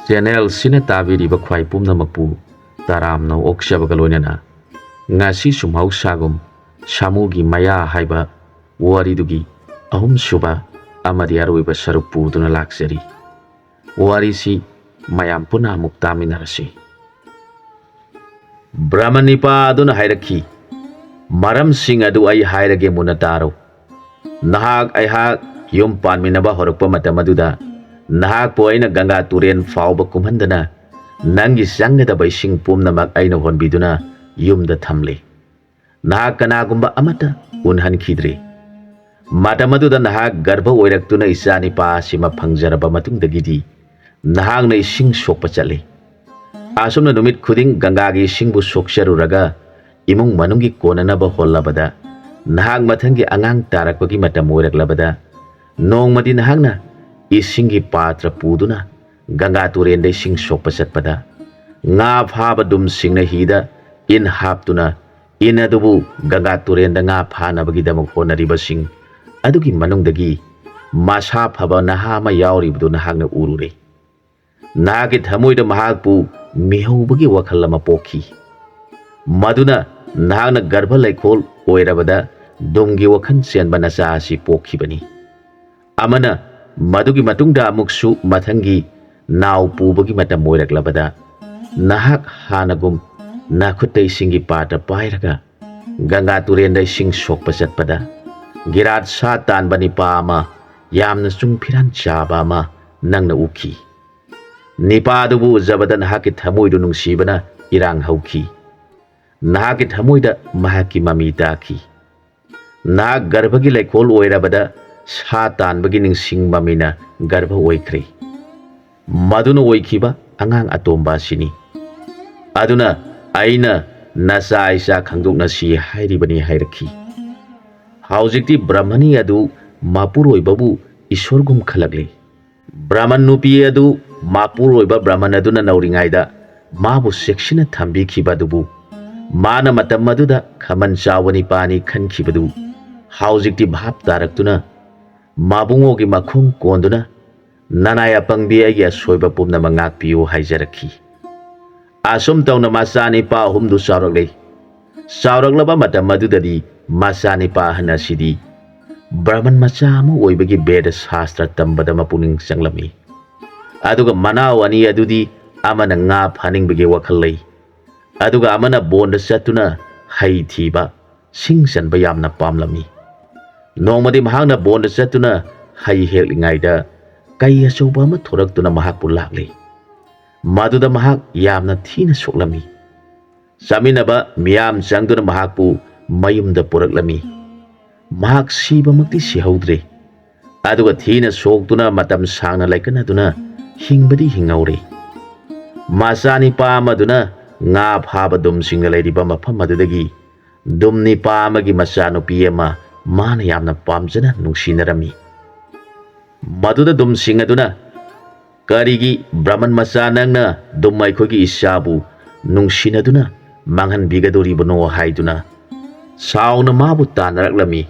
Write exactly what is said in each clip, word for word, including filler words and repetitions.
ꯆꯦꯅꯦꯜꯁꯤꯅ ꯇꯥꯕꯤꯔꯤꯕ ꯈ꯭ꯋꯥꯏ ꯄꯨꯝꯅꯃꯛꯄꯨ ꯇꯔꯥꯝꯅ ꯑꯣꯛꯆꯕꯒ ꯂꯣꯏꯅꯅ, ꯉꯁꯤꯁꯨ ꯃꯍꯧꯁꯥꯒꯨꯝ ꯁꯥꯃꯨꯒꯤ ꯃꯌꯥ ꯍꯥꯏꯕ ꯋꯥꯔꯤꯗꯨꯒꯤ ꯑꯍꯨꯝꯁꯨꯕ ꯑꯃꯗꯤ ꯑꯔꯣꯏꯕ ꯁꯔꯨꯛ ꯄꯨꯗꯨꯅ ꯂꯥꯛꯆꯔꯤ꯫ ꯋꯥꯔꯤꯁꯤ ꯃꯌꯥꯝ ꯄꯨꯟꯅ ꯑꯃꯨꯛ ꯇꯥꯃꯤꯟꯅꯔꯁꯤ꯫ ꯕ꯭ꯔꯍꯃꯟ ꯅꯤꯄꯥ ꯑꯗꯨꯅ ꯍꯥꯏꯔꯛꯈꯤ, "ꯃꯔꯝꯁꯤꯡ ꯑꯗꯨ ꯑꯩ ꯍꯥꯏꯔꯒꯦ, ꯃꯨꯟꯅ ꯇꯥꯔꯣ꯫ ꯅꯍꯥꯛ ꯑꯩꯍꯥꯛ ꯌꯨꯝ ꯄꯥꯟꯃꯤꯟꯅꯕ ꯍꯧꯔꯛꯄ ꯃꯇꯝ ꯑꯗꯨꯗ ꯅꯍꯥꯛꯄꯨ ꯑꯩꯅ ꯒꯪꯒꯥ ꯇꯨꯔꯦꯜ ꯐꯥꯎꯕ ꯀꯨꯝꯍꯟꯗꯅ ꯅꯪꯒꯤ ꯆꯪꯒꯗꯕ ꯏꯁꯤꯡ ꯄꯨꯝꯅꯃꯛ ꯑꯩꯅ ꯍꯣꯟꯕꯤꯗꯨꯅ ꯌꯨꯝꯗ ꯊꯝꯂꯦ꯫ ꯅꯍꯥꯛ ꯀꯅꯥꯒꯨꯝꯕ ꯑꯃꯠꯇ ꯎꯅꯍꯟꯈꯤꯗ꯭ꯔꯤ꯫ ꯃꯇꯝ ꯑꯗꯨꯗ ꯅꯍꯥꯛ ꯒꯔꯚ ꯑꯣꯏꯔꯛꯇꯨꯅ ꯏꯆꯥ ꯅꯤꯄꯥ ꯑꯁꯤꯃ ꯐꯪꯖꯔꯕ ꯃꯇꯨꯡꯗꯒꯤꯗꯤ ꯅꯍꯥꯛꯅ ꯏꯁꯤꯡ ꯁꯣꯛꯄ ꯆꯠꯂꯤ꯫ ꯑꯁꯨꯝꯅ ꯅꯨꯃꯤꯠ ꯈꯨꯗꯤꯡ ꯒꯪꯒꯥꯒꯤ ꯏꯁꯤꯡꯕꯨ ꯁꯣꯛꯆꯔꯨꯔꯒ ꯏꯃꯨꯡ ꯃꯅꯨꯡꯒꯤ ꯀꯣꯟꯅꯅꯕ ꯍꯣꯠꯂꯕꯗ, ꯅꯍꯥꯛ ꯃꯊꯪꯒꯤ ꯑꯉꯥꯡ ꯇꯥꯔꯛꯄꯒꯤ ꯃꯇꯝ ꯑꯣꯏꯔꯛꯂꯕꯗ, ꯅꯣꯡꯃꯗꯤ ꯅꯍꯥꯛꯅ ꯏꯁꯤꯡꯒꯤ ꯄꯥꯇ꯭ꯔ ꯄꯨꯗꯨꯅ ꯒꯪꯒꯥ ꯇꯨꯔꯦꯜꯗ ꯏꯁꯤꯡ ꯁꯣꯛꯄ ꯆꯠꯄꯗ, ꯉꯥ ꯐꯥꯕ ꯗꯨꯝꯁꯤꯡꯅ ꯍꯤꯗ ꯏꯟ ꯍꯥꯞꯇꯨꯅ ꯏꯟ ꯑꯗꯨꯕꯨ ꯒꯪꯒꯥ ꯇꯨꯔꯦꯜꯗ ꯉꯥ ꯐꯥꯅꯕꯒꯤꯗꯃꯛ ꯍꯣꯠꯅꯔꯤꯕꯁꯤꯡ ꯑꯗꯨꯒꯤ ꯃꯅꯨꯡꯗꯒꯤ ꯃꯁꯥ ꯐꯕ ꯅꯍꯥ ꯑꯃ ꯌꯥꯎꯔꯤꯕꯗꯨ ꯅꯍꯥꯛꯅ ꯎꯔꯨꯔꯦ꯫ ꯅꯍꯥꯛꯀꯤ ꯊꯃꯣꯏꯗ ꯃꯍꯥꯛꯄꯨ ꯃꯤꯍꯧꯕꯒꯤ ꯋꯥꯈꯜ ꯑꯃ ꯄꯣꯛꯈꯤ꯫ ꯃꯗꯨꯅ ꯅꯍꯥꯛꯅ ꯒꯔꯚ ꯂꯩꯈꯣꯜ ꯑꯣꯏꯔꯕꯗ ꯗꯨꯝꯒꯤ ꯋꯥꯈꯜ ꯆꯦꯟꯕ ꯅꯆꯥ ꯑꯁꯤ ꯄꯣꯛꯈꯤꯕꯅꯤ꯫ ꯑꯃꯅ ꯃꯗꯨꯒꯤ ꯃꯇꯨꯡꯗ ꯑꯃꯨꯛꯁꯨ ꯃꯊꯪꯒꯤ ꯅꯥꯎ ꯄꯨꯕꯒꯤ ꯃꯇꯝ ꯑꯣꯏꯔꯛꯂꯕꯗ, ꯅꯍꯥꯛ ꯍꯥꯟꯅꯒꯨꯝ ꯅꯈꯨꯠꯇ ꯏꯁꯤꯡꯒꯤ ꯄꯥꯇ꯭ꯔ ꯄꯥꯏꯔꯒ ꯒꯪꯒꯥ ꯇꯨꯔꯦꯜꯗ ꯏꯁꯤꯡ ꯁꯣꯛꯄ ꯆꯠꯄꯗ, ꯒꯤꯔꯥꯠ ꯁꯥ ꯇꯥꯟꯕ ꯅꯤꯄꯥ ꯑꯃ, ꯌꯥꯝꯅ ꯆꯨꯡ ꯐꯤꯔꯥꯟ ꯆꯥꯕ ꯑꯃ ꯅꯪꯅ ꯎꯈꯤ꯫ ꯅꯤꯄꯥ ꯑꯗꯨꯕꯨ ꯎꯖꯕꯗ ꯅꯍꯥꯛꯀꯤ ꯊꯃꯣꯏꯗꯨ ꯅꯨꯡꯁꯤꯕꯅ ꯏꯔꯥꯡ ꯍꯧꯈꯤ꯫ ꯅꯍꯥꯛꯀꯤ ꯊꯃꯣꯏꯗ ꯃꯍꯥꯛꯀꯤ ꯃꯃꯤ ꯇꯥꯈꯤ꯫ ꯅꯍꯥꯛ ꯒꯔꯚꯒꯤ ꯂꯩꯈꯣꯜ ꯑꯣꯏꯔꯕꯗ ꯁꯥ ꯇꯥꯟꯕꯒꯤ ꯅꯤꯡꯁꯤꯡ ꯃꯃꯤꯅ ꯒꯔꯚ ꯑꯣꯏꯈ꯭ꯔꯦ꯫ ꯃꯗꯨꯅ ꯑꯣꯏꯈꯤꯕ ꯑꯉꯥꯡ ꯑꯇꯣꯝꯕ ꯑꯁꯤꯅꯤ꯫ ꯑꯗꯨꯅ ꯑꯩꯅ ꯅꯆꯥ ꯏꯆꯥ ꯈꯪꯗꯣꯛꯅꯁꯤ ꯍꯥꯏꯔꯤꯕꯅꯤ ꯍꯥꯏꯔꯛꯈꯤ꯫ ꯍꯧꯖꯤꯛꯇꯤ ꯕ꯭ꯔꯍꯃꯅꯤ ꯑꯗꯨ ꯃꯄꯨꯔꯣꯏꯕꯕꯨ ꯏꯁꯣꯔꯒꯨꯝ ꯈꯜꯂꯛꯂꯤ꯫ ꯕ꯭ꯔꯍꯃꯟ ꯅꯨꯄꯤ ꯑꯗꯨ ꯃꯄꯨꯔꯣꯏꯕ ꯕ꯭ꯔꯍꯃꯟ ꯑꯗꯨꯅ ꯅꯧꯔꯤꯉꯩꯗ ꯃꯥꯕꯨ ꯆꯦꯛꯁꯤꯟꯅ ꯊꯝꯕꯤꯈꯤꯕ ꯑꯗꯨꯕꯨ, ꯃꯥꯅ ꯃꯇꯝ ꯑꯗꯨꯗ ꯈꯃꯟ ꯆꯥꯎꯕ ꯅꯤꯄꯥꯅꯤ ꯈꯟꯈꯤꯕꯗꯨ ꯍꯧꯖꯤꯛꯇꯤ ꯚꯥꯞ ꯇꯥꯔꯛꯇꯨꯅ ꯃꯕꯨꯡꯉꯣꯒꯤ ꯃꯈꯣꯡ ꯀꯣꯟꯗꯨꯅ "ꯅꯅꯥꯏ ꯑꯄꯪꯕꯤ, ꯑꯩꯒꯤ ꯑꯁꯣꯏꯕ ꯄꯨꯝꯅꯃꯛ ꯉꯥꯛꯄꯤꯌꯨ" ꯍꯥꯏꯖꯔꯛꯈꯤ꯫ ꯑꯁꯨꯝ ꯇꯧꯅ ꯃꯆꯥꯅꯤꯄꯥ ꯑꯍꯨꯝꯗꯨ ꯆꯥꯎꯔꯛꯂꯦ꯫ ꯆꯥꯎꯔꯛꯂꯕ ꯃꯇꯝ ꯑꯗꯨꯗꯗꯤ ꯃꯆꯥꯅꯤꯄꯥ ꯑꯍꯟ ꯑꯁꯤꯗꯤ ꯕ꯭ꯔꯍꯃꯟ ꯃꯆꯥ ꯑꯃ ꯑꯣꯏꯕꯒꯤ ꯕꯦꯗ ꯁꯥꯁꯇ꯭ꯔ ꯇꯝꯕꯗ ꯃꯄꯨꯛꯅꯤꯡ ꯆꯪꯂꯝꯃꯤ꯫ ꯑꯗꯨꯒ ꯃꯅꯥꯎ ꯑꯅꯤ ꯑꯗꯨꯗꯤ ꯑꯃꯅ ꯉꯥ ꯐꯥꯅꯤꯡꯕꯒꯤ ꯋꯥꯈꯜ ꯂꯩ, ꯑꯗꯨꯒ ꯑꯃꯅ ꯕꯣꯟꯗ ꯆꯠꯇꯨꯅ ꯍꯩ ꯊꯤꯕ, ꯁꯤꯡ ꯆꯟꯕ ꯌꯥꯝꯅ ꯄꯥꯝꯂꯝꯃꯤ꯫ ꯅꯣꯡꯃꯗꯤ ꯃꯍꯥꯛꯅ ꯕꯣꯟꯗ ꯆꯠꯇꯨꯅ ꯍꯩ ꯍꯦꯛꯂꯤꯉꯩꯗ ꯀꯩ ꯑꯆꯧꯕ ꯑꯃ ꯊꯣꯔꯛꯇꯨꯅ ꯃꯍꯥꯛꯄꯨ ꯂꯥꯛꯂꯦ꯫ ꯃꯗꯨꯗ ꯃꯍꯥꯛ ꯌꯥꯝꯅ ꯊꯤꯅ ꯁꯣꯛꯂꯝꯃꯤ꯫ ꯆꯥꯃꯤꯟꯅꯕ ꯃꯤꯌꯥꯝ ꯆꯪꯗꯨꯅ ꯃꯍꯥꯛꯄꯨ ꯃꯌꯨꯝꯗ ꯄꯨꯔꯛꯂꯝꯃꯤ꯫ ꯃꯍꯥꯛ ꯁꯤꯕꯃꯛꯇꯤ ꯁꯤꯍꯧꯗ꯭ꯔꯦ, ꯑꯗꯨꯒ ꯊꯤꯅ ꯁꯣꯛꯇꯨꯅ ꯃꯇꯝ ꯁꯥꯡꯅ ꯂꯩꯀꯠꯅꯗꯨꯅ ꯍꯤꯡꯕꯗꯤ ꯍꯤꯡꯍꯧꯔꯦ꯫ ꯃꯆꯥꯅꯤꯄꯥ ꯑꯃꯗꯨꯅ ꯉꯥ ꯐꯥꯕ ꯗꯨꯝꯁꯤꯡꯅ ꯂꯩꯔꯤꯕ ꯃꯐꯝ ꯑꯗꯨꯗꯒꯤ ꯗꯨꯝ ꯅꯤꯄꯥ ꯑꯃꯒꯤ ꯃꯆꯥꯅꯨꯄꯤ ꯑꯃ ꯃꯥꯅ ꯌꯥꯝꯅ ꯄꯥꯝꯖꯅ ꯅꯨꯡꯁꯤꯅꯔꯝꯃꯤ꯫ ꯃꯗꯨꯗ ꯗꯨꯝꯁꯤꯡ ꯑꯗꯨꯅ, "ꯀꯔꯤꯒꯤ ꯕ꯭ꯔꯍꯃꯟ ꯃꯆꯥ ꯅꯪꯅ ꯗꯨꯝ ꯑꯩꯈꯣꯏꯒꯤ ꯏꯆꯥꯕꯨ ꯅꯨꯡꯁꯤꯅꯗꯨꯅ ꯃꯥꯡꯍꯟꯕꯤꯒꯗꯧꯔꯤꯕꯅꯣ?" ꯍꯥꯏꯗꯨꯅ ꯁꯥꯎꯅ ꯃꯥꯕꯨ ꯇꯥꯟꯅꯔꯛꯂꯝꯃꯤ꯫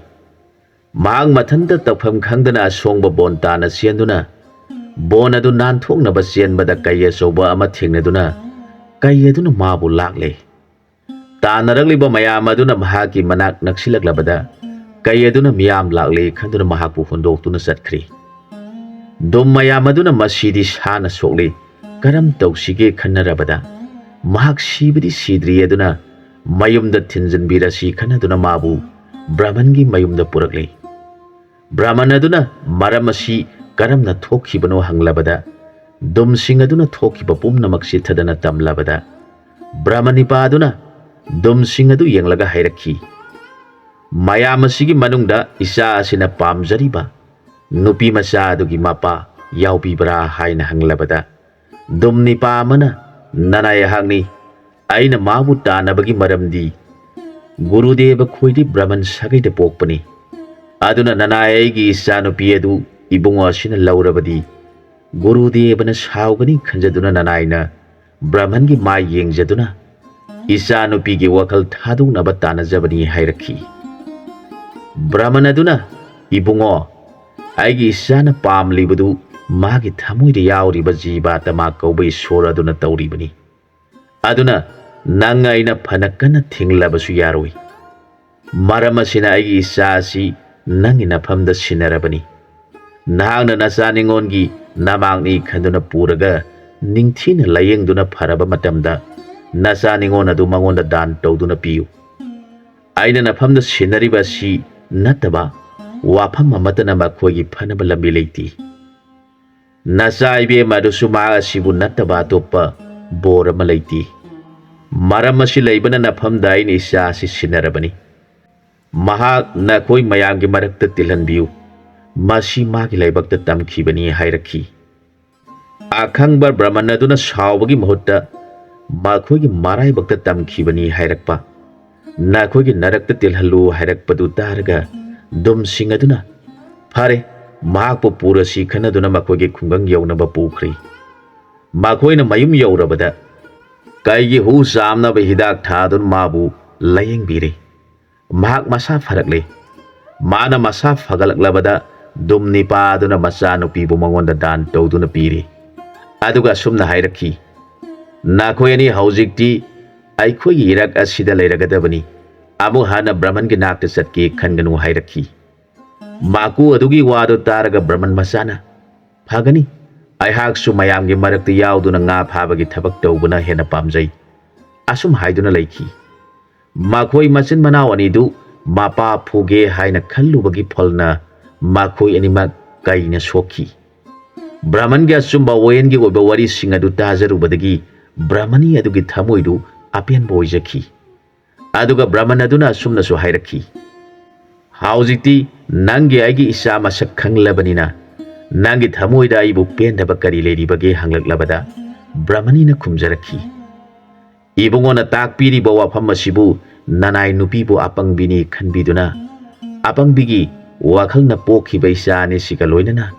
ꯃꯍꯥꯛ ꯃꯊꯟꯇ ꯇꯧꯐꯝ ꯈꯪꯗꯅ ꯑꯁꯣꯡꯕ ꯕꯣꯟ ꯇꯥꯟꯅ ꯆꯦꯟꯗꯨꯅ ꯕꯣꯟ ꯑꯗꯨ ꯅꯥꯟꯊꯣꯛꯅꯕ ꯆꯦꯟꯕꯗ ꯀꯩ ꯑꯆꯧꯕ ꯑꯃ ꯊꯦꯡꯅꯗꯨꯅ ꯀꯩ ꯑꯗꯨꯅ ꯃꯥꯕꯨ ꯂꯥꯛꯂꯦ꯫ ꯇꯥꯟꯅꯔꯛꯂꯤꯕ ꯃꯌꯥꯝ ꯑꯗꯨꯅ ꯃꯍꯥꯛꯀꯤ ꯃꯅꯥꯛ ꯅꯛꯁꯤꯜꯂꯛꯂꯕꯗ ꯀꯩ ꯑꯗꯨꯅ ꯃꯤꯌꯥꯝ ꯂꯥꯛꯂꯦ ꯈꯟꯗꯨꯅ ꯃꯍꯥꯛꯄꯨ ꯍꯨꯟꯗꯣꯛꯇꯨꯅ ꯆꯠꯈ꯭ꯔꯦ꯫ ꯗꯨꯝ ꯃꯌꯥꯝ ꯑꯗꯨꯅ ꯃꯁꯤꯗꯤ ꯁꯥꯅ ꯁꯣꯛꯂꯤ, ꯀꯔꯝ ꯇꯧꯁꯤꯒꯦ ꯈꯟꯅꯔꯕꯗ ꯃꯍꯥꯛ ꯁꯤꯕꯗꯤ ꯁꯤꯗ꯭ꯔꯤ ꯑꯗꯨꯅ ꯃꯌꯨꯝꯗ ꯊꯤꯟꯖꯤꯟꯕꯤꯔꯁꯤ ꯈꯟꯅꯗꯨꯅ ꯃꯥꯕꯨ ꯕ꯭ꯔꯍꯃꯟꯒꯤ ꯃꯌꯨꯝꯗ ꯄꯨꯔꯛꯂꯤ꯫ ꯕ꯭ꯔꯍꯃꯟ ꯑꯗꯨꯅ ꯃꯔꯝ ꯑꯁꯤ ꯀꯔꯝꯅ ꯊꯣꯛꯈꯤꯕꯅꯣ ꯍꯪꯂꯕꯗ ꯗꯨꯝꯁꯤꯡ ꯑꯗꯨꯅ ꯊꯣꯛꯈꯤꯕ ꯄꯨꯝꯅꯃꯛ ꯆꯤꯠꯊꯗꯅ ꯇꯝꯂꯕꯗ ꯕ꯭ꯔꯍꯃꯟ ꯅꯤꯄꯥ ꯑꯗꯨꯅ ꯗꯨꯝꯁꯤꯡ ꯑꯗꯨ ꯌꯦꯡꯂꯒ ꯍꯥꯏꯔꯛꯈꯤ, "ꯃꯌꯥꯝ ꯑꯁꯤꯒꯤ ꯃꯅꯨꯡꯗ ꯏꯆꯥ ꯑꯁꯤꯅ ꯄꯥꯝꯖꯔꯤꯕ ꯅꯨꯄꯤ ꯃꯆꯥ ꯑꯗꯨꯒꯤ ꯃꯄꯥ ꯌꯥꯎꯕꯤꯕ꯭ꯔꯥ?" ꯍꯥꯏꯅ ꯍꯪꯂꯕꯗ ꯗꯨꯝ ꯅꯤꯄꯥ ꯑꯃꯅ, "ꯅꯅꯥꯏ ꯑꯩꯍꯥꯛꯅꯤ꯫ ꯑꯩꯅ ꯃꯥꯕꯨ ꯇꯥꯟꯅꯕꯒꯤ ꯃꯔꯝꯗꯤ ꯒꯨꯔꯨꯗꯦꯕ ꯈꯣꯏꯗꯤ ꯕ꯭ꯔꯍꯃꯟ ꯁꯥꯒꯩꯗ ꯄꯣꯛꯄꯅꯤ꯫ ꯑꯗꯨꯅ ꯅꯅꯥꯏ ꯑꯩꯒꯤ ꯏꯆꯥꯅꯨꯄꯤ ꯑꯗꯨ ꯏꯕꯨꯡꯉꯣ ꯑꯁꯤꯅ ꯂꯧꯔꯕꯗꯤ ꯒꯨꯔꯨꯗꯦꯕꯅ ꯁꯥꯎꯒꯅꯤ ꯈꯟꯖꯗꯨꯅ ꯅꯅꯥꯏꯅ ꯕ꯭ꯔꯍꯃꯟꯒꯤ ꯃꯥꯏ ꯌꯦꯡꯖꯗꯨꯅ ꯏꯆꯥꯅꯨꯄꯤꯒꯤ ꯋꯥꯈꯜ ꯊꯥꯗꯣꯛꯅꯕ ꯇꯥꯟꯅꯖꯕꯅꯤ" ꯍꯥꯏꯔꯛꯈꯤ꯫ ꯕ꯭ꯔꯍꯃꯟ ꯑꯗꯨꯅ, "ꯏꯕꯨꯡꯉꯣ, ꯑꯩꯒꯤ ꯏꯆꯥꯅ ꯄꯥꯝꯂꯤꯕꯗꯨ ꯃꯥꯒꯤ ꯊꯃꯣꯏꯗ ꯌꯥꯎꯔꯤꯕ ꯖꯤꯕꯥꯇꯃꯥ ꯀꯧꯕ ꯏꯁꯣꯔ ꯑꯗꯨꯅ ꯇꯧꯔꯤꯕꯅꯤ꯫ ꯑꯗꯨꯅ ꯅꯪ ꯑꯩꯅ ꯐꯅ ꯀꯟꯅ ꯊꯤꯡꯂꯕꯁꯨ ꯌꯥꯔꯣꯏ꯫ ꯃꯔꯝ ꯑꯁꯤꯅ ꯑꯩꯒꯤ ꯏꯆꯥ ꯑꯁꯤ ꯅꯪꯒꯤ ꯅꯐꯝꯗ ꯁꯤꯟꯅꯔꯕꯅꯤ꯫ ꯅꯍꯥꯛꯅ ꯅꯆꯥ ꯅꯤꯉꯣꯜꯒꯤ ꯅꯃꯥꯛꯅꯤ ꯈꯟꯗꯨꯅ ꯄꯨꯔꯒ ꯅꯤꯡꯊꯤꯅ ꯂꯥꯌꯦꯡꯗꯨꯅ ꯐꯔꯕ ꯃꯇꯝꯗ ꯅꯆꯥ ꯅꯤꯉꯣꯜ ꯑꯗꯨ ꯃꯉꯣꯟꯗ ꯗꯥꯟ ꯇꯧꯗꯨꯅ ꯄꯤꯌꯨ꯫ ꯑꯩꯅ ꯅꯐꯝꯗ ꯁꯤꯟꯅꯔꯤꯕ ꯑꯁꯤ ꯅꯠꯇꯕ ꯋꯥꯐꯝ ꯑꯃꯠꯇꯅ ꯃꯈꯣꯏꯒꯤ ꯐꯅꯕ ꯂꯝꯕꯤ ꯂꯩꯇꯦ꯫ ꯅꯆꯥ ꯏꯕꯦꯝꯃ ꯑꯗꯨꯁꯨ ꯃꯍꯥꯛ ꯑꯁꯤꯕꯨ ꯅꯠꯇꯕ ꯑꯇꯣꯞꯄ ꯕꯣꯔ ꯑꯃ ꯂꯩꯇꯦ꯫ ꯃꯔꯝ ꯑꯁꯤ ꯂꯩꯕꯅ ꯅꯐꯝꯗ ꯑꯩꯅ ꯏꯆꯥ ꯑꯁꯤ ꯁꯤꯟꯅꯔꯕꯅꯤ꯫ ꯃꯍꯥꯛ ꯅꯈꯣꯏ ꯃꯌꯥꯝꯒꯤ ꯃꯔꯛꯇ ꯇꯤꯜꯍꯟꯕꯤꯌꯨ꯫ ꯃꯁꯤ ꯃꯥꯒꯤ ꯂꯥꯏꯕꯛꯇ ꯇꯝꯈꯤꯕꯅꯤ ꯍꯥꯏꯔꯛꯈꯤ꯫ ꯑꯈꯪꯕ ꯕ꯭ꯔꯃꯟ ꯑꯗꯨꯅ ꯁꯥꯎꯕꯒꯤ ꯃꯍꯨꯠꯇ ꯃꯈꯣꯏꯒꯤ ꯃꯔꯥꯏꯕꯛꯇ ꯇꯝꯈꯤꯕꯅꯤ ꯍꯥꯏꯔꯛꯄ꯫ ꯅꯈꯣꯏꯒꯤ ꯅꯔꯛꯇ ꯇꯤꯜꯍꯜꯂꯨ ꯍꯥꯏꯔꯛꯄꯗꯨ ꯇꯥꯔꯒ ꯗꯨꯝꯁꯤꯡ ꯑꯗꯨꯅ ꯐꯔꯦ, ꯃꯍꯥꯛꯄꯨ ꯄꯨꯔꯁꯤ ꯈꯟꯅꯗꯨꯅ ꯃꯈꯣꯏꯒꯤ ꯈꯨꯡꯒꯪ ꯌꯧꯅꯕ ꯄꯨꯈ꯭ꯔꯤ꯫ ꯃꯈꯣꯏꯅ ꯃꯌꯨꯝ ꯌꯧꯔꯕꯗ ꯀꯩꯒꯤ ꯍꯨ ꯆꯥꯝꯅꯕ ꯍꯤꯗꯥꯛ ꯊꯥꯗꯨꯅ ꯃꯥꯕꯨ ꯂꯥꯌꯦꯡꯕꯤꯔꯦ꯫ ꯃꯍꯥꯛ ꯃꯁꯥ ꯐꯔꯛꯂꯦ꯫ ꯃꯥꯅ ꯃꯁꯥ ꯐꯒꯠꯂꯛꯂꯕꯗ ꯗꯨꯝ ꯅꯤꯄꯥ ꯑꯗꯨꯅ ꯃꯆꯥꯅꯨꯄꯤꯕꯨ ꯃꯉꯣꯟꯗ ꯗꯥꯟ ꯇꯧꯗꯨꯅ ꯄꯤꯔꯤ꯫ ꯑꯗꯨꯒ ꯑꯁꯨꯝꯅ ꯍꯥꯏꯔꯛꯈꯤ, "ꯅꯈꯣꯏ ꯑꯅꯤ ꯍꯧꯖꯤꯛꯇꯤ ꯑꯩꯈꯣꯏꯒꯤ ꯏꯔꯛ ꯑꯁꯤꯗ ꯂꯩꯔꯒꯗꯕꯅꯤ꯫ ꯑꯃꯨꯛ ꯍꯟꯅ ꯕ꯭ꯔꯍꯃꯟꯒꯤ ꯅꯥꯛꯇ ꯆꯠꯀꯦ ꯈꯟꯒꯅꯨ" ꯍꯥꯏꯔꯛꯈꯤ꯫ ꯃꯀꯨ ꯑꯗꯨꯒꯤ ꯋꯥꯗꯨ ꯇꯥꯔꯒ ꯕ꯭ꯔꯍꯃꯟ ꯃꯆꯥꯅ, "ꯐꯒꯅꯤ, ꯑꯩꯍꯥꯛꯁꯨ ꯃꯌꯥꯝꯒꯤ ꯃꯔꯛꯇ ꯌꯥꯎꯗꯨꯅ ꯉꯥ ꯐꯥꯕꯒꯤ ꯊꯕꯛ ꯇꯧꯕꯅ ꯍꯦꯟꯅ ꯄꯥꯝꯖꯩ" ꯑꯁꯨꯝ ꯍꯥꯏꯗꯨꯅ ꯂꯩꯈꯤ꯫ ꯃꯈꯣꯏ ꯃꯆꯤꯟ ꯃꯅꯥꯎ ꯑꯅꯤꯗꯨ ꯃꯄꯥ ꯐꯨꯒꯦ ꯍꯥꯏꯅ ꯈꯜꯂꯨꯕꯒꯤ ꯐꯜꯅ ꯃꯈꯣꯏ ꯑꯅꯤꯃꯛ ꯀꯩꯅ ꯁꯣꯛꯈꯤ꯫ ꯕ꯭ꯔꯍꯃꯟꯒꯤ ꯑꯆꯨꯝꯕ ꯋꯥꯌꯦꯟꯒꯤ ꯑꯣꯏꯕ ꯋꯥꯔꯤꯁꯤꯡ ꯑꯗꯨ ꯇꯥꯖꯔꯨꯕꯗꯒꯤ ꯕ꯭ꯔꯍꯃꯅꯤ ꯑꯗꯨꯒꯤ ꯊꯃꯣꯏꯗꯨ ꯑꯄꯦꯟꯕ ꯑꯣꯏꯖꯈꯤ꯫ ꯑꯗꯨꯒ ꯕ꯭ꯔꯍꯃꯟ ꯑꯗꯨꯅ ꯑꯁꯨꯝꯅꯁꯨ ꯍꯥꯏꯔꯛꯈꯤ, "ꯍꯧꯖꯤꯛꯇꯤ ꯅꯪꯒꯤ ꯑꯩꯒꯤ ꯏꯆꯥ ꯃꯁꯛ ꯈꯪꯂꯕꯅꯤꯅ ꯅꯪꯒꯤ ꯊꯃꯣꯏꯗ ꯑꯩꯕꯨ ꯄꯦꯟꯗꯕ ꯀꯔꯤ ꯂꯩꯔꯤꯕꯒꯦ?" ꯍꯪꯂꯛꯂꯕꯗ ꯕ꯭ꯔꯍꯃꯅꯤꯅ ꯈꯨꯝꯖꯔꯛꯈꯤ, "ꯏꯕꯨꯡꯉꯣꯅ ꯇꯥꯛꯄꯤꯔꯤꯕ ꯋꯥꯐꯝ ꯑꯁꯤꯕꯨ ꯅꯅꯥꯏ ꯅꯨꯄꯤꯕꯨ ꯑꯄꯪꯕꯤꯅꯤ ꯈꯟꯕꯤꯗꯨꯅ ꯑꯄꯪꯕꯤꯒꯤ ꯋꯥꯈꯜꯅ ꯄꯣꯛꯈꯤꯕ ꯏꯆꯥ ꯑꯅꯤꯁꯤꯒ ꯂꯣꯏꯅꯅ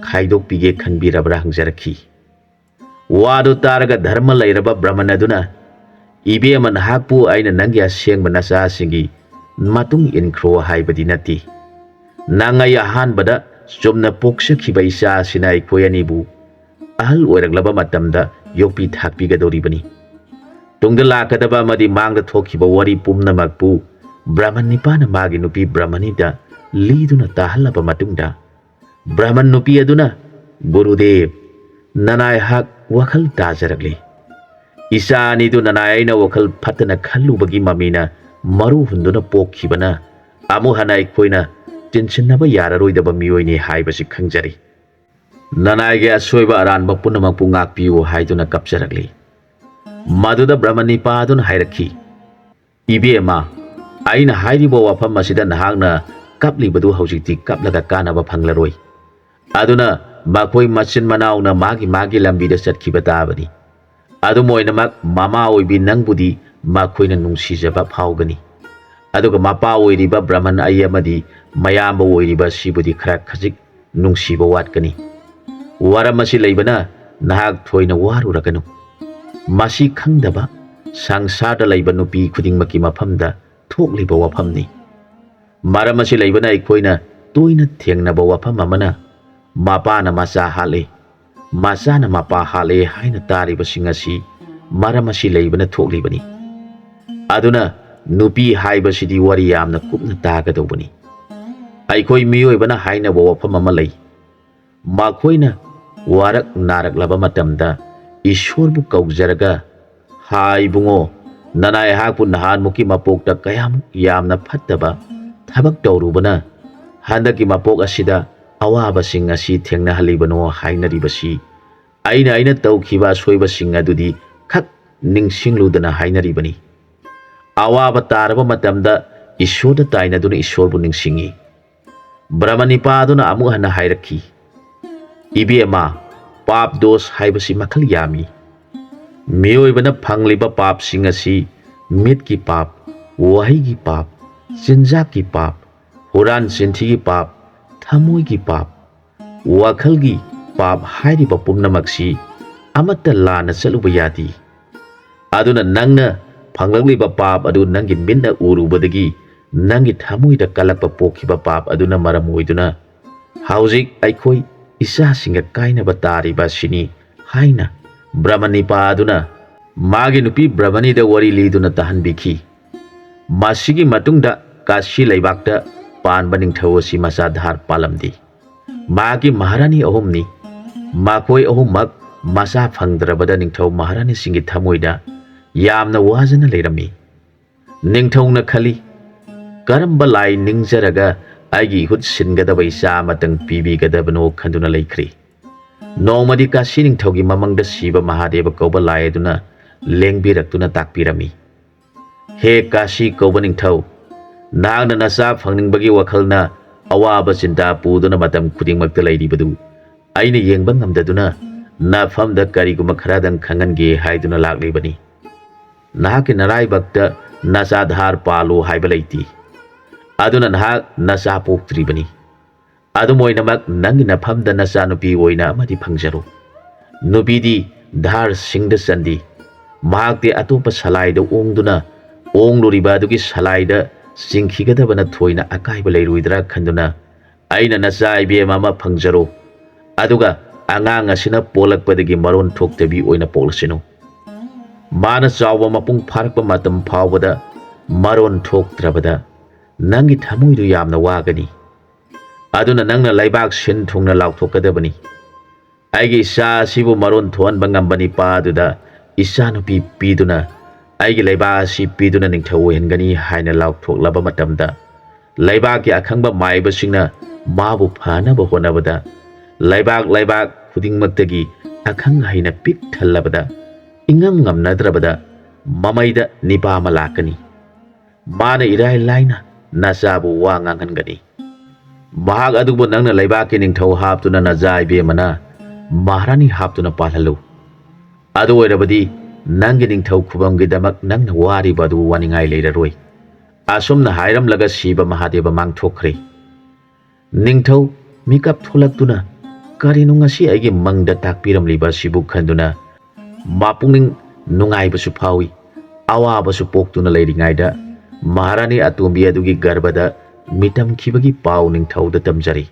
ꯈꯥꯏꯗꯣꯛꯄꯤꯒꯦ ꯈꯟꯕꯤꯔꯕ꯭ꯔꯥ?" ꯍꯪꯖꯔꯛꯈꯤ꯫ ꯋꯥꯗꯨ ꯇꯥꯔꯒ ꯙꯔꯃ ꯂꯩꯔꯕ ꯕ꯭ꯔꯍꯃꯟ ꯑꯗꯨꯅ, "ꯏꯕꯦꯝꯃ, ꯅꯍꯥꯛꯄꯨ ꯑꯩꯅ ꯅꯪꯒꯤ ꯑꯁꯦꯡꯕ ꯅꯆꯥꯁꯤꯡꯒꯤ ꯃꯇꯨꯡ ꯏꯟꯈ꯭ꯔꯣ ꯍꯥꯏꯕꯗꯤ ꯅꯠꯇꯦ꯫ ꯅꯪ ꯑꯩ ꯑꯍꯥꯟꯕꯗ ꯆꯨꯝꯅ ꯄꯣꯛꯆꯈꯤꯕ ꯏꯆꯥ ꯑꯁꯤꯅ ꯑꯩꯈꯣꯏ ꯑꯅꯤꯕꯨ ꯑꯍꯜ ꯑꯣꯏꯔꯛꯂꯕ ꯃꯇꯝꯗ ꯌꯣꯛꯄꯤ ꯊꯥꯛꯄꯤꯒꯗꯧꯔꯤꯕꯅꯤ꯫ ꯇꯨꯡꯗ ꯂꯥꯛꯀꯗꯕ ꯑꯃꯗꯤ ꯃꯥꯡꯗ ꯊꯣꯛꯈꯤꯕ ꯋꯥꯔꯤ ꯄꯨꯝꯅꯃꯛꯄꯨ ꯕ꯭ꯔꯍꯃꯟ ꯅꯤꯄꯥꯅ ꯃꯥꯒꯤ ꯅꯨꯄꯤ ꯕ꯭ꯔꯍꯃꯅꯤꯗ ꯂꯤꯗꯨꯅ ꯇꯥꯍꯜꯂꯕ ꯃꯇꯨꯡꯗ, ꯕ꯭ꯔꯍꯃꯟ ꯅꯨꯄꯤ ꯑꯗꯨꯅ, "ꯒꯨꯔꯨꯗꯦꯕ, ꯅꯅꯥꯏꯍꯥꯛ ꯋꯥꯈꯜ ꯇꯥꯖꯔꯛꯂꯤ꯫ ꯏꯆꯥ ꯑꯅꯤꯗꯨ ꯅꯅꯥꯏ ꯑꯩꯅ ꯋꯥꯈꯜ ꯐꯠꯇꯅ ꯈꯜꯂꯨꯕꯒꯤ ꯃꯃꯤꯅ ꯃꯔꯨ ꯍꯨꯟꯗꯨꯅ ꯄꯣꯛꯈꯤꯕꯅ ꯑꯃꯨꯛ ꯍꯟꯅ ꯑꯩꯈꯣꯏꯅ ꯇꯤꯟꯁꯤꯟꯅꯕ ꯌꯥꯔꯔꯣꯏꯗꯕ ꯃꯤꯑꯣꯏꯅꯤ ꯍꯥꯏꯕꯁꯤ ꯈꯪꯖꯔꯤ꯫ ꯅꯅꯥꯏꯒꯤ ꯑꯁꯣꯏꯕ ꯑꯔꯥꯟꯕ ꯄꯨꯝꯅꯃꯛꯄꯨ ꯉꯥꯛꯄꯤꯌꯨ" ꯍꯥꯏꯗꯨꯅ ꯀꯞꯆꯔꯛꯂꯤ꯫ ꯃꯗꯨꯗ ꯕ꯭ꯔꯍꯃꯟ ꯅꯤꯄꯥ ꯑꯗꯨꯅ ꯍꯥꯏꯔꯛꯈꯤ, "ꯏꯕꯦꯝꯃ, ꯑꯩꯅ ꯍꯥꯏꯔꯤꯕ ꯋꯥꯐꯝ ꯑꯁꯤꯗ ꯅꯍꯥꯛꯅ ꯀꯞꯂꯤꯕꯗꯨ ꯍꯧꯖꯤꯛꯇꯤ ꯀꯞꯂꯒ ꯀꯥꯟꯅꯕ ꯐꯪꯂꯔꯣꯏ꯫ ꯑꯗꯨꯅ ꯃꯈꯣꯏ ꯃꯆꯤꯟ ꯃꯅꯥꯎꯅ ꯃꯥꯒꯤ ꯃꯥꯒꯤ ꯂꯝꯕꯤꯗ ꯆꯠꯈꯤꯕ ꯇꯥꯕꯅꯤ꯫ ꯑꯗꯨꯝ ꯑꯣꯏꯅꯃꯛ, ꯃꯃꯥ ꯑꯣꯏꯕꯤ ꯅꯪꯕꯨꯗꯤ ꯃꯈꯣꯏꯅ ꯅꯨꯡꯁꯤꯖꯕ ꯐꯥꯎꯒꯅꯤ꯫ ꯑꯗꯨꯒ ꯃꯄꯥ ꯑꯣꯏꯔꯤꯕ ꯕ꯭ꯔꯍꯃꯟ ꯑꯩ ꯑꯃꯗꯤ ꯃꯌꯥꯝꯕ ꯑꯣꯏꯔꯤꯕ ꯑꯁꯤꯕꯨꯗꯤ ꯈꯔ ꯈꯖꯤꯛ ꯅꯨꯡꯁꯤꯕ ꯋꯥꯠꯀꯅꯤ꯫ ꯋꯥꯔꯝ ꯑꯁꯤ ꯂꯩꯕꯅ ꯅꯍꯥꯛ ꯊꯣꯏꯅ ꯋꯥꯔꯨꯔꯒꯅꯨ꯫ ꯃꯁꯤ ꯈꯪꯗꯕ ꯁꯪꯁꯥꯔꯗ ꯂꯩꯕ ꯅꯨꯄꯤ ꯈꯨꯗꯤꯡꯃꯛꯀꯤ ꯃꯐꯝꯗ ꯊꯣꯛꯂꯤꯕ ꯋꯥꯐꯝꯅꯤ꯫ ꯃꯔꯝ ꯑꯁꯤ ꯂꯩꯕꯅ ꯑꯩꯈꯣꯏꯅ ꯇꯣꯏꯅ ꯊꯦꯡꯅꯕ ꯋꯥꯐꯝ ꯑꯃꯅ, ꯃꯄꯥꯅ ꯃꯆꯥ ꯍꯥꯠꯂꯦ, ꯃꯆꯥꯅ ꯃꯄꯥ ꯍꯥꯠꯂꯦ ꯍꯥꯏꯅ ꯇꯥꯔꯤꯕꯁꯤꯡ ꯑꯁꯤ ꯃꯔꯝ ꯑꯁꯤ ꯂꯩꯕꯅ ꯊꯣꯛꯂꯤꯕꯅꯤ꯫ ꯑꯗꯨꯅ ꯅꯨꯄꯤ ꯍꯥꯏꯕꯁꯤꯗꯤ ꯋꯥꯔꯤ ꯌꯥꯝꯅ ꯀꯨꯞꯅ ꯇꯥꯒꯗꯧꯕꯅꯤ꯫ ꯑꯩꯈꯣꯏ ꯃꯤꯑꯣꯏꯕꯅ ꯍꯥꯏꯅꯕ ꯋꯥꯐꯝ ꯑꯃ ꯂꯩ꯫ ꯃꯈꯣꯏꯅ ꯋꯥꯔꯛ ꯅꯥꯔꯛꯂꯕ ꯃꯇꯝꯗ ꯏꯁꯣꯔꯕꯨ ꯀꯧꯖꯔꯒ, "ꯍꯥꯏ ꯏꯕꯨꯡꯉꯣ, ꯅꯅꯥꯏ ꯑꯩꯍꯥꯛꯄꯨ ꯅꯍꯥꯟꯃꯨꯛꯀꯤ ꯃꯄꯣꯛꯇ ꯀꯌꯥꯃꯨꯛ ꯌꯥꯝꯅ ꯐꯠꯇꯕ ꯊꯕꯛ ꯇꯧꯔꯨꯕꯅ ꯍꯟꯗꯛꯀꯤ ꯃꯄꯣꯛ ꯑꯁꯤꯗ ꯑꯋꯥꯕꯁꯤꯡ ꯑꯁꯤ ꯊꯦꯡꯅꯍꯜꯂꯤꯕꯅꯣ?" ꯍꯥꯏꯅꯔꯤꯕꯁꯤ ꯑꯩꯅ ꯑꯩꯅ ꯇꯧꯈꯤꯕ ꯑꯁꯣꯏꯕꯁꯤꯡ ꯑꯗꯨꯗꯤ ꯈꯛ ꯅꯤꯡꯁꯤꯡꯂꯨꯗꯅ ꯍꯥꯏꯅꯔꯤꯕꯅꯤ꯫ ꯑꯋꯥꯕ ꯇꯥꯔꯕ ꯃꯇꯝꯗ ꯏꯁꯣꯔꯗ ꯇꯥꯏꯅꯗꯨꯅ ꯏꯁꯣꯔꯕꯨ ꯅꯤꯡꯁꯤꯡꯏ꯫ ꯕ꯭ꯔꯍꯃꯟ ꯅꯤꯄꯥ ꯑꯗꯨꯅ ꯑꯃꯨꯛ ꯍꯟꯅ ꯍꯥꯏꯔꯛꯈꯤ, "ꯏꯕꯦꯝꯃ, ꯄꯥꯞ ꯗꯣꯁ ꯍꯥꯏꯕꯁꯤ ꯃꯈꯜ ꯌꯥꯝꯃꯤ꯫ ꯃꯤꯑꯣꯏꯕꯅ ꯐꯪꯂꯤꯕ ꯄꯥꯞꯁꯤꯡ ꯑꯁꯤ ꯃꯤꯠꯀꯤ ꯄꯥꯞ, ꯋꯥꯍꯩꯒꯤ ꯄꯥꯞ, ꯆꯤꯟꯖꯥꯛꯀꯤ ꯄꯥꯞ, ꯍꯨꯔꯥꯟ ꯆꯤꯟꯊꯤꯒꯤ ꯄꯥꯞ, ꯊꯃꯣꯏꯒꯤ ꯄꯥꯞ, ꯋꯥꯈꯜꯒꯤ ꯄꯥꯞ ꯍꯥꯏꯔꯤꯕ ꯄꯨꯝꯅꯃꯛꯁꯤ ꯑꯃꯠꯇ ꯂꯥꯟꯅ ꯆꯠꯂꯨꯕ ꯌꯥꯗꯦ꯫ ꯑꯗꯨꯅ ꯅꯪꯅ ꯐꯪꯂꯛꯂꯤꯕ ꯄꯥꯞ ꯑꯗꯨ ꯅꯪꯒꯤ ꯃꯤꯠꯅ ꯎꯔꯨꯕꯗꯒꯤ ꯅꯪꯒꯤ ꯊꯃꯣꯏꯗ ꯀꯜꯂꯛꯄ ꯄꯣꯛꯈꯤꯕ ꯄꯥꯞ ꯑꯗꯨꯅ ꯃꯔꯝ ꯑꯣꯏꯗꯨꯅ ꯍꯧꯖꯤꯛ ꯑꯩꯈꯣꯏ ꯏꯆꯥꯁꯤꯡꯒ ꯀꯥꯏꯅꯕ ꯇꯥꯔꯤꯕ ꯑꯁꯤꯅꯤ" ꯍꯥꯏꯅ ꯕ꯭ꯔꯃꯅꯤꯄꯥ ꯑꯗꯨꯅ ꯃꯥꯒꯤ ꯅꯨꯄꯤ ꯕ꯭ꯔꯃꯅꯤꯗ ꯋꯥꯔꯤ ꯂꯤꯗꯨꯅ ꯇꯥꯍꯟꯕꯤꯈꯤ꯫ ꯃꯁꯤꯒꯤ ꯃꯇꯨꯡꯗ ꯀꯥꯁꯤ ꯂꯩꯕꯥꯛꯇ ꯄꯥꯟꯕ ꯅꯤꯡꯊꯧ ꯑꯁꯤ ꯃꯆꯥ ꯙꯥꯔ ꯄꯥꯜꯂꯝꯗꯦ꯫ ꯃꯍꯥꯛꯀꯤ ꯃꯍꯥꯔꯥꯅꯤ ꯑꯍꯨꯝꯅꯤ꯫ ꯃꯈꯣꯏ ꯑꯍꯨꯝꯃꯛ ꯃꯆꯥ ꯐꯪꯗ꯭ꯔꯕꯗ ꯅꯤꯡꯊꯧ ꯃꯍꯥꯔꯥꯅꯤꯁꯤꯡꯒꯤ ꯊꯃꯣꯏꯗ ꯌꯥꯝꯅ ꯋꯥꯖꯅ ꯂꯩꯔꯝꯃꯤ꯫ ꯅꯤꯡꯊꯧꯅ ꯈꯜꯂꯤ, "ꯀꯔꯝꯕ ꯂꯥꯏ ꯅꯤꯡꯖꯔꯒ ꯑꯩꯒꯤ ꯏꯍꯨꯠ ꯁꯤꯟꯒꯗꯕ ꯏꯆꯥ ꯑꯃꯇꯪ ꯄꯤꯕꯤꯒꯗꯕꯅꯣ?" ꯈꯟꯗꯨꯅ ꯂꯩꯈ꯭ꯔꯤ꯫ ꯅꯣꯡꯃꯗꯤ ꯀꯥꯁꯤ ꯅꯤꯡꯊꯧꯒꯤ ꯃꯃꯪꯗ ꯁꯤꯕ ꯃꯍꯥꯗꯦꯕ ꯀꯧꯕ ꯂꯥꯏ ꯑꯗꯨꯅ ꯂꯦꯡꯕꯤꯔꯛꯇꯨꯅ ꯇꯥꯛꯄꯤꯔꯝꯃꯤ, "ꯍꯦ ꯀꯥꯁꯤ ꯀꯧꯕ ꯅꯤꯡꯊꯧ, ꯅꯍꯥꯛꯅ ꯅꯆꯥ ꯐꯪꯅꯤꯡꯕꯒꯤ ꯋꯥꯈꯜꯅ ꯑꯋꯥꯕ ꯆꯤꯟꯇꯥ ꯄꯨꯗꯨꯅ ꯃꯇꯝ ꯈꯨꯗꯤꯡꯃꯛꯇ ꯂꯩꯔꯤꯕꯗꯨ ꯑꯩꯅ ꯌꯦꯡꯕ ꯉꯝꯗꯗꯨꯅ ꯅꯐꯝꯗ ꯀꯔꯤꯒꯨꯝꯕ ꯈꯔꯗꯪ ꯈꯪꯍꯟꯒꯦ ꯍꯥꯏꯗꯨꯅ ꯂꯥꯛꯂꯤꯕꯅꯤ꯫ ꯅꯍꯥꯛꯀꯤ ꯅꯔꯥꯏꯕꯛꯇ ꯅꯆꯥ ꯙꯥꯔ ꯄꯥꯜꯂꯨ ꯍꯥꯏꯕ ꯂꯩꯇꯦ꯫ ꯑꯗꯨꯅ ꯅꯍꯥꯛ ꯅꯆꯥ ꯄꯣꯛꯇ꯭ꯔꯤꯕꯅꯤ꯫ ꯑꯗꯨꯝ ꯑꯣꯏꯅꯃꯛ ꯅꯪꯒꯤ ꯅꯐꯝꯗ ꯅꯆꯥꯅꯨꯄꯤ ꯑꯣꯏꯅ ꯑꯃꯗꯤ ꯐꯪꯖꯔꯨ꯫ ꯅꯨꯄꯤꯗꯤ ꯙꯥꯔꯁꯤꯡꯗ ꯆꯟꯗꯦ꯫ ꯃꯍꯥꯛꯇꯤ ꯑꯇꯣꯞꯄ ꯁꯂꯥꯏꯗ ꯑꯣꯡꯗꯨꯅ ꯑꯣꯡꯂꯨꯔꯤꯕ ꯑꯗꯨꯒꯤ ꯁꯂꯥꯏꯗ ꯆꯤꯡꯈꯤꯒꯗꯕꯅ ꯊꯣꯏꯅ ꯑꯀꯥꯏꯕ ꯂꯩꯔꯣꯏꯗ꯭ꯔꯥ ꯈꯟꯗꯨꯅ ꯑꯩꯅ ꯅꯆꯥ ꯏꯕꯦꯝ ꯑꯃ ꯐꯪꯖꯔꯣ꯫ ꯑꯗꯨꯒ ꯑꯉꯥꯡ ꯑꯁꯤꯅ ꯄꯣꯛꯂꯛꯄꯗꯒꯤ ꯃꯔꯣꯟ ꯊꯣꯛꯇꯕꯤ ꯑꯣꯏꯅ ꯄꯣꯛꯂꯁꯅꯨ꯫ ꯃꯥꯅ ꯆꯥꯎꯕ ꯃꯄꯨꯡ ꯐꯥꯔꯛꯄ ꯃꯇꯝ ꯐꯥꯎꯕꯗ ꯃꯔꯣꯟ ꯊꯣꯛꯇ꯭ꯔꯕꯗ ꯅꯪꯒꯤ ꯊꯃꯣꯏꯗꯨ ꯌꯥꯝꯅ ꯋꯥꯒꯅꯤ꯫ ꯑꯗꯨꯅ ꯅꯪꯅ ꯂꯩꯕꯥꯛ ꯁꯤꯟ ꯊꯨꯡꯅ ꯂꯥꯎꯊꯣꯛꯀꯗꯕꯅꯤ꯫ ꯑꯩꯒꯤ ꯏꯆꯥ ꯑꯁꯤꯕꯨ ꯃꯔꯣꯟ ꯊꯣꯛꯍꯟꯕ ꯉꯝꯕ ꯅꯤꯄꯥ ꯑꯗꯨꯗ ꯏꯆꯥꯅꯨꯄꯤ ꯄꯤꯗꯨꯅ ꯑꯩꯒꯤ ꯂꯩꯕꯥꯛ ꯑꯁꯤ ꯄꯤꯗꯨꯅ ꯅꯤꯡꯊꯧ ꯑꯣꯏꯍꯟꯒꯅꯤ" ꯍꯥꯏꯅ ꯂꯥꯎꯊꯣꯛꯂꯕ ꯃꯇꯝꯗ, ꯂꯩꯕꯥꯛꯀꯤ ꯑꯈꯪꯕ ꯃꯥꯏꯕꯁꯤꯡꯅ ꯃꯥꯕꯨ ꯐꯅꯕ ꯍꯣꯠꯅꯕꯗ, ꯂꯩꯕꯥꯛ ꯂꯩꯕꯥꯛ ꯈꯨꯗꯤꯡꯃꯛꯇꯒꯤ ꯑꯈꯪ ꯑꯍꯩꯅ ꯄꯤꯛ ꯊꯜꯂꯕꯗ, ꯏꯉꯝ ꯉꯝꯅꯗ꯭ꯔꯕꯗ ꯃꯃꯩꯗ ꯅꯤꯄꯥ ꯑꯃ ꯂꯥꯛꯀꯅꯤ꯫ ꯃꯥꯅ ꯏꯔꯥꯏ ꯂꯥꯏꯅ ꯅꯆꯥꯕꯨ ꯋꯥ ꯉꯥꯡꯍꯟꯒꯅꯤ꯫ ꯃꯍꯥꯛ ꯑꯗꯨꯕꯨ ꯅꯪꯅ ꯂꯩꯕꯥꯛꯀꯤ ꯅꯤꯡꯊꯧ ꯍꯥꯞꯇꯨꯅ ꯅꯆꯥ ꯏꯕꯦꯝꯃꯅ ꯃꯍꯥꯔꯥꯅꯤ ꯍꯥꯞꯇꯨꯅ ꯄꯥꯜꯍꯜꯂꯨ꯫ ꯑꯗꯨ ꯑꯣꯏꯔꯕꯗꯤ ꯅꯪꯒꯤ ꯅꯤꯡꯊꯧ ꯈꯨꯕꯝꯒꯤꯗꯃꯛ ꯅꯪꯅ ꯋꯥꯔꯤꯕ ꯑꯗꯨ ꯋꯥꯅꯤꯡꯉꯥꯏ ꯂꯩꯔꯔꯣꯏ꯫ ꯑꯁꯨꯝꯅ ꯍꯥꯏꯔꯝꯂꯒ ꯁꯤꯕ ꯃꯍꯥꯗꯦꯕ ꯃꯥꯡꯊꯣꯛꯈ꯭ꯔꯦ꯫ ꯅꯤꯡꯊꯧ ꯃꯤꯀꯞ ꯊꯣꯛꯂꯛꯇꯨꯅ, "ꯀꯔꯤꯅꯣ ꯉꯁꯤ ꯑꯩꯒꯤ ꯃꯪꯗ ꯇꯥꯛꯄꯤꯔꯝꯂꯤꯕ ꯑꯁꯤꯕꯨ?" ꯈꯟꯗꯨꯅ ꯃꯄꯨꯛꯅꯤꯡ ꯅꯨꯡꯉꯥꯏꯕꯁꯨ ꯐꯥꯎꯏ꯫ ꯑꯋꯥꯕꯁꯨ ꯄꯣꯛꯇꯨꯅ ꯂꯩꯔꯤꯉꯩꯗ ꯃꯍꯥꯔꯥꯅꯤ ꯑꯇꯣꯝꯕꯤ ꯑꯗꯨꯒꯤ ꯒꯔꯚꯗ ꯃꯤꯇꯝꯈꯤꯕꯒꯤ ꯄꯥꯎ ꯅꯤꯡꯊꯧꯗ ꯇꯝꯖꯔꯤ꯫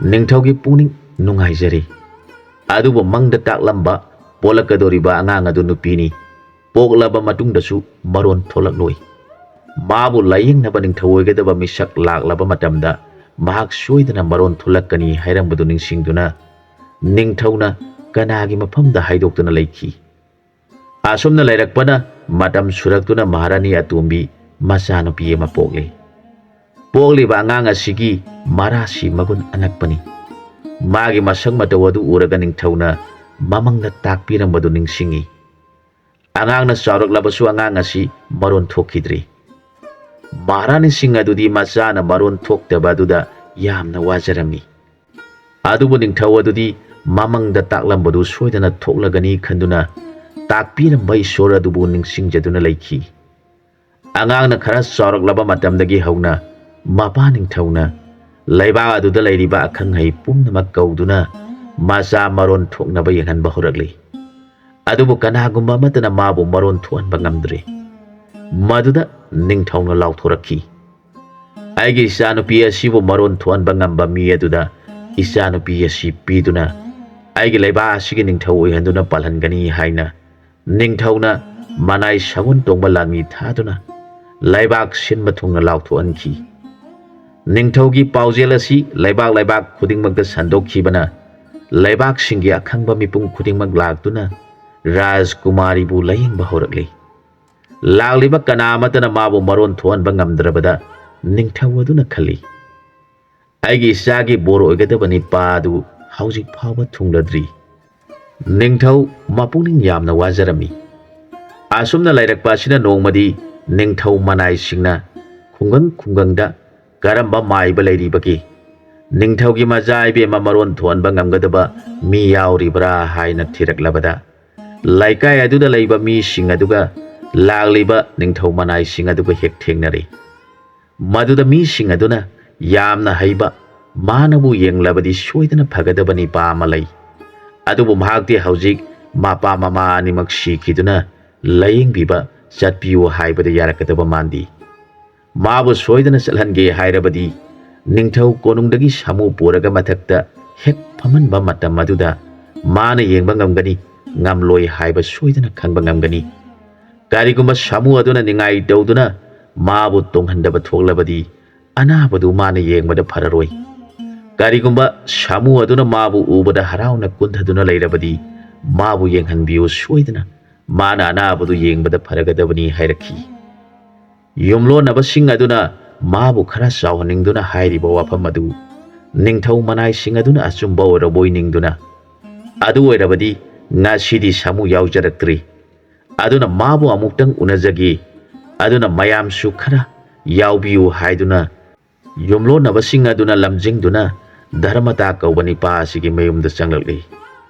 ꯅꯤꯡꯊꯧꯒꯤ ꯄꯨꯛꯅꯤꯡ ꯅꯨꯡꯉꯥꯏꯖꯔꯦ꯫ ꯑꯗꯨꯕꯨ ꯃꯪꯗ ꯇꯥꯛꯂꯝꯕ ꯄꯣꯛꯂꯛꯀꯗꯧꯔꯤꯕ ꯑꯉꯥꯡ ꯑꯗꯨ ꯅꯨꯄꯤꯅꯤ꯫ ꯄꯣꯛꯂꯕ ꯃꯇꯨꯡꯗꯁꯨ ꯃꯔꯣꯟ ꯊꯣꯛꯂꯛꯂꯣꯏ꯫ ꯃꯥꯕꯨ ꯂꯥꯌꯦꯡꯅꯕ ꯅꯤꯡꯊꯧ ꯑꯣꯏꯒꯗꯕ ꯃꯤꯁꯛ ꯂꯥꯛꯂꯕ ꯃꯇꯝꯗ ꯃꯍꯥꯛ ꯁꯣꯏꯗꯅ ꯃꯔꯣꯟ ꯊꯣꯛꯂꯛꯀꯅꯤ ꯍꯥꯏꯔꯝꯕꯗꯨ ꯅꯤꯡꯁꯤꯡꯗꯨꯅ ꯅꯤꯡꯊꯧꯅ ꯀꯅꯥꯒꯤ ꯃꯐꯝꯗ ꯍꯥꯏꯗꯣꯛꯇꯨꯅ ꯂꯩꯈꯤ꯫ ꯑꯁꯨꯝꯅ ꯂꯩꯔꯛꯄꯅ ꯃꯇꯝ ꯁꯨꯔꯛꯇꯨꯅ ꯃꯍꯥꯔꯥꯅꯤ ꯑꯇꯣꯝꯕꯤ ꯃꯆꯥꯅꯨꯄꯤ ꯑꯃ ꯄꯣꯛꯂꯤ꯫ ꯄꯣꯛꯂꯤꯕ ꯑꯉꯥꯡ ꯑꯁꯤꯒꯤ ꯃꯔꯥꯁꯤ ꯃꯒꯨꯟ ꯑꯉꯛꯄꯅꯤ꯫ ꯃꯥꯒꯤ ꯃꯁꯛ ꯃꯇꯧ ꯑꯗꯨ ꯎꯔꯒ ꯅꯤꯡꯊꯧꯅ ꯃꯃꯪꯗ ꯇꯥꯛꯄꯤꯔꯝꯕꯗꯨ ꯅꯤꯡꯁꯤꯡꯏ꯫ ꯑꯉꯥꯡꯅ ꯆꯥꯎꯔꯛꯂꯕꯁꯨ ꯑꯉꯥꯡ ꯑꯁꯤ ꯃꯔꯣꯟ ꯊꯣꯛꯈꯤꯗ꯭ꯔꯤ꯫ ꯃꯍꯥꯔꯥꯅꯤꯁꯤꯡ ꯑꯗꯨꯗꯤ ꯃꯆꯥꯅ ꯃꯔꯣꯟ ꯊꯣꯛꯇꯕ ꯑꯗꯨꯗ ꯌꯥꯝꯅ ꯋꯥꯖꯔꯝꯃꯤ꯫ ꯑꯗꯨꯕꯨ ꯅꯤꯡꯊꯧ ꯑꯗꯨꯗꯤ ꯃꯃꯪꯗ ꯇꯥꯛꯂꯝꯕꯗꯨ ꯁꯣꯏꯗꯅ ꯊꯣꯛꯂꯒꯅꯤ ꯈꯟꯗꯨꯅ ꯇꯥꯛꯄꯤꯔꯝꯕ ꯏꯁꯣꯔ ꯑꯗꯨꯕꯨ ꯅꯤꯡꯁꯤꯡꯖꯗꯨꯅ ꯂꯩꯈꯤ꯫ ꯑꯉꯥꯡꯅ ꯈꯔ ꯆꯥꯎꯔꯛꯂꯕ ꯃꯇꯝꯗꯒꯤ ꯍꯧꯅ ꯃꯄꯥ ꯅꯤꯡꯊꯧꯅ ꯂꯩꯕꯥꯛ ꯑꯗꯨꯗ ꯂꯩꯔꯤꯕ ꯑꯈꯪ ꯑꯍꯩ ꯄꯨꯝꯅꯃꯛ ꯀꯧꯗꯨꯅ ꯃꯆꯥ ꯃꯔꯣꯟ ꯊꯣꯛꯅꯕ ꯌꯦꯡꯍꯟꯕ ꯍꯧꯔꯛꯂꯤ꯫ ꯑꯗꯨꯕꯨ ꯀꯅꯥꯒꯨꯝꯕ ꯑꯃꯠꯇꯅ ꯃꯥꯕꯨ ꯃꯔꯣꯟ ꯊꯣꯛꯍꯟꯕ ꯉꯝꯗ꯭ꯔꯤ꯫ ꯃꯗꯨꯗ ꯅꯤꯡꯊꯧꯅ ꯂꯥꯎꯊꯣꯔꯛꯈꯤ, "ꯑꯩꯒꯤ ꯏꯆꯥꯅꯨꯄꯤ ꯑꯁꯤꯕꯨ ꯃꯔꯣꯟ ꯊꯣꯛꯍꯟꯕ ꯉꯝꯕ ꯃꯤ ꯑꯗꯨꯗ ꯏꯆꯥꯅꯨꯄꯤ ꯑꯁꯤ ꯄꯤꯗꯨꯅ ꯑꯩꯒꯤ ꯂꯩꯕꯥꯛ ꯑꯁꯤꯒꯤ ꯅꯤꯡꯊꯧ ꯑꯣꯏꯍꯟꯗꯨꯅ ꯄꯥꯜꯍꯟꯒꯅꯤ" ꯍꯥꯏꯅ ꯅꯤꯡꯊꯧꯅ ꯃꯅꯥꯏ ꯁꯒꯣꯜ ꯇꯣꯡꯕ ꯂꯥꯟꯃꯤ ꯊꯥꯗꯨꯅ ꯂꯩꯕꯥꯛ ꯁꯤꯟꯕ ꯊꯨꯡꯅ ꯂꯥꯎꯊꯣꯛꯍꯟꯈꯤ꯫ ꯅꯤꯡꯊꯧꯒꯤ ꯄꯥꯎꯖꯦꯜ ꯑꯁꯤ ꯂꯩꯕꯥꯛ ꯂꯩꯕꯥꯛ ꯈꯨꯗꯤꯡꯃꯛꯇ ꯁꯟꯗꯣꯛꯈꯤꯕꯅ ꯂꯩꯕꯥꯛꯁꯤꯡꯒꯤ ꯑꯈꯪꯕ ꯃꯤꯄꯨꯝ ꯈꯨꯗꯤꯡꯃꯛ ꯂꯥꯛꯇꯨꯅ ꯔꯥꯖꯀꯨꯃꯥꯔꯤꯕꯨ ꯂꯥꯌꯦꯡꯕ ꯍꯧꯔꯛꯂꯤ꯫ ꯂꯥꯛꯂꯤꯕ ꯀꯅꯥ ꯑꯃꯠꯇꯅ ꯃꯥꯕꯨ ꯃꯔꯣꯟ ꯊꯣꯛꯍꯟꯕ ꯉꯝꯗ꯭ꯔꯕꯗ ꯅꯤꯡꯊꯧ ꯑꯗꯨꯅ ꯈꯜꯂꯤ, "ꯑꯩꯒꯤ ꯏꯆꯥꯒꯤ ꯕꯣꯔ ꯑꯣꯏꯒꯗꯕ ꯅꯤꯄꯥ ꯑꯗꯨ ꯍꯧꯖꯤꯛ ꯐꯥꯎꯕ ꯊꯨꯡꯂꯗ꯭ꯔꯤ"꯫ ꯅꯤꯡꯊꯧ ꯃꯄꯨꯛꯅꯤꯡ ꯌꯥꯝꯅ ꯋꯥꯖꯔꯝꯃꯤ꯫ ꯑꯁꯨꯝꯅ ꯂꯩꯔꯛꯄ ꯑꯁꯤꯅ ꯅꯣꯡꯃꯗꯤ ꯅꯤꯡꯊꯧ ꯃꯅꯥꯏꯁꯤꯡꯅ ꯈꯨꯡꯒꯪ ꯈꯨꯡꯒꯪꯗ ꯀꯔꯝꯕ ꯃꯥꯏꯕ ꯂꯩꯔꯤꯕꯒꯦ, ꯅꯤꯡꯊꯧꯒꯤ ꯃꯆꯥ ꯏꯕꯦꯝꯃ ꯃꯔꯣꯟ ꯊꯣꯛꯍꯟꯕ ꯉꯝꯒꯗꯕ ꯃꯤ ꯌꯥꯎꯔꯤꯕ꯭ꯔꯥ ꯍꯥꯏꯅ ꯊꯤꯔꯛꯂꯕꯗ, ꯂꯩꯀꯥꯏ ꯑꯗꯨꯗ ꯂꯩꯕ ꯃꯤꯁꯤꯡ ꯑꯗꯨꯒ ꯂꯥꯛꯂꯤꯕ ꯅꯤꯡꯊꯧ ꯃꯅꯥꯏꯁꯤꯡ ꯑꯗꯨꯒ ꯍꯦꯛ ꯊꯦꯡꯅꯔꯦ꯫ ꯃꯗꯨꯗ ꯃꯤꯁꯤꯡ ꯑꯗꯨꯅ ꯌꯥꯝꯅ ꯍꯩꯕ, ꯃꯥꯅꯕꯨ ꯌꯦꯡꯂꯕꯗꯤ ꯁꯣꯏꯗꯅ ꯐꯒꯗꯕ ꯅꯤꯄꯥ ꯑꯃ ꯂꯩ, ꯑꯗꯨꯕꯨ ꯃꯍꯥꯛꯇꯤ ꯍꯧꯖꯤꯛ ꯃꯄꯥ ꯃꯃꯥ ꯑꯅꯤꯃꯛ ꯁꯤꯈꯤꯗꯨꯅ ꯂꯥꯌꯦꯡꯕꯤꯕ ꯆꯠꯄꯤꯌꯨ ꯍꯥꯏꯕꯗ ꯌꯥꯔꯛꯀꯗꯕ ꯃꯥꯟꯗꯦ꯫ ꯃꯥꯕꯨ ꯁꯣꯏꯗꯅ ꯆꯠꯍꯟꯒꯦ ꯍꯥꯏꯔꯕꯗꯤ ꯅꯤꯡꯊꯧ ꯀꯣꯅꯨꯡꯗꯒꯤ ꯁꯥꯃꯨ ꯄꯨꯔꯒ ꯃꯊꯛꯇ ꯍꯦꯛ ꯐꯝꯍꯟꯕ ꯃꯇꯝ ꯑꯗꯨꯗ ꯃꯥꯅ ꯌꯦꯡꯕ ꯉꯝꯒꯅꯤ, ꯉꯝꯂꯣꯏ ꯍꯥꯏꯕ ꯁꯣꯏꯗꯅ ꯈꯪꯕ ꯉꯝꯒꯅꯤ꯫ ꯀꯔꯤꯒꯨꯝꯕ ꯁꯥꯃꯨ ꯑꯗꯨꯅ ꯅꯤꯡꯉꯥꯏ ꯇꯧꯗꯨꯅ ꯃꯥꯕꯨ ꯇꯣꯡꯍꯟꯗꯕ ꯊꯣꯛꯂꯕꯗꯤ ꯑꯅꯥꯕꯗꯨ ꯃꯥꯅ ꯌꯦꯡꯕꯗ ꯐꯔꯔꯣꯏ꯫ ꯀꯔꯤꯒꯨꯝꯕ ꯁꯥꯃꯨ ꯑꯗꯨꯅ ꯃꯥꯕꯨ ꯎꯕꯗ ꯍꯔꯥꯎꯅ ꯀꯨꯟꯊꯗꯨꯅ ꯂꯩꯔꯕꯗꯤ ꯃꯥꯕꯨ ꯌꯦꯡꯍꯟꯕꯤꯌꯨ ꯁꯣꯏꯗꯅ, ꯃꯥꯅ ꯑꯅꯥꯕꯗꯨ ꯌꯦꯡꯕꯗ ꯐꯔꯒꯗꯕꯅꯤ ꯍꯥꯏꯔꯛꯈꯤ꯫ ꯌꯨꯝꯂꯣꯟꯅꯕꯁꯤꯡ ꯑꯗꯨꯅ ꯃꯥꯕꯨ ꯈꯔ ꯆꯥꯎꯍꯟꯅꯤꯡꯗꯨꯅ ꯍꯥꯏꯔꯤꯕ ꯋꯥꯐꯝ ꯑꯗꯨ ꯅꯤꯡꯊꯧ ꯃꯅꯥꯏꯁꯤꯡ ꯑꯗꯨꯅ ꯑꯆꯨꯝꯕ ꯑꯣꯏꯔꯕꯣꯏ ꯅꯤꯡꯗꯨꯅ, ꯑꯗꯨ ꯑꯣꯏꯔꯕꯗꯤ ꯉꯁꯤꯗꯤ ꯁꯥꯃꯨ ꯌꯥꯎꯖꯔꯛꯇ꯭ꯔꯤ, ꯑꯗꯨꯅ ꯃꯥꯕꯨ ꯑꯃꯨꯛꯇꯪ ꯎꯅꯖꯒꯦ, ꯑꯗꯨꯅ ꯃꯌꯥꯝꯁꯨ ꯈꯔ ꯌꯥꯎꯕꯤꯌꯨ ꯍꯥꯏꯗꯨꯅ ꯌꯨꯝꯂꯣꯟꯅꯕꯁꯤꯡ ꯑꯗꯨꯅ ꯂꯝꯖꯤꯡꯗꯨꯅ ꯙꯔꯃꯇꯥ ꯀꯧꯕ ꯅꯤꯄꯥ ꯑꯁꯤꯒꯤ ꯃꯌꯨꯝꯗ ꯆꯪꯂꯛꯂꯤ꯫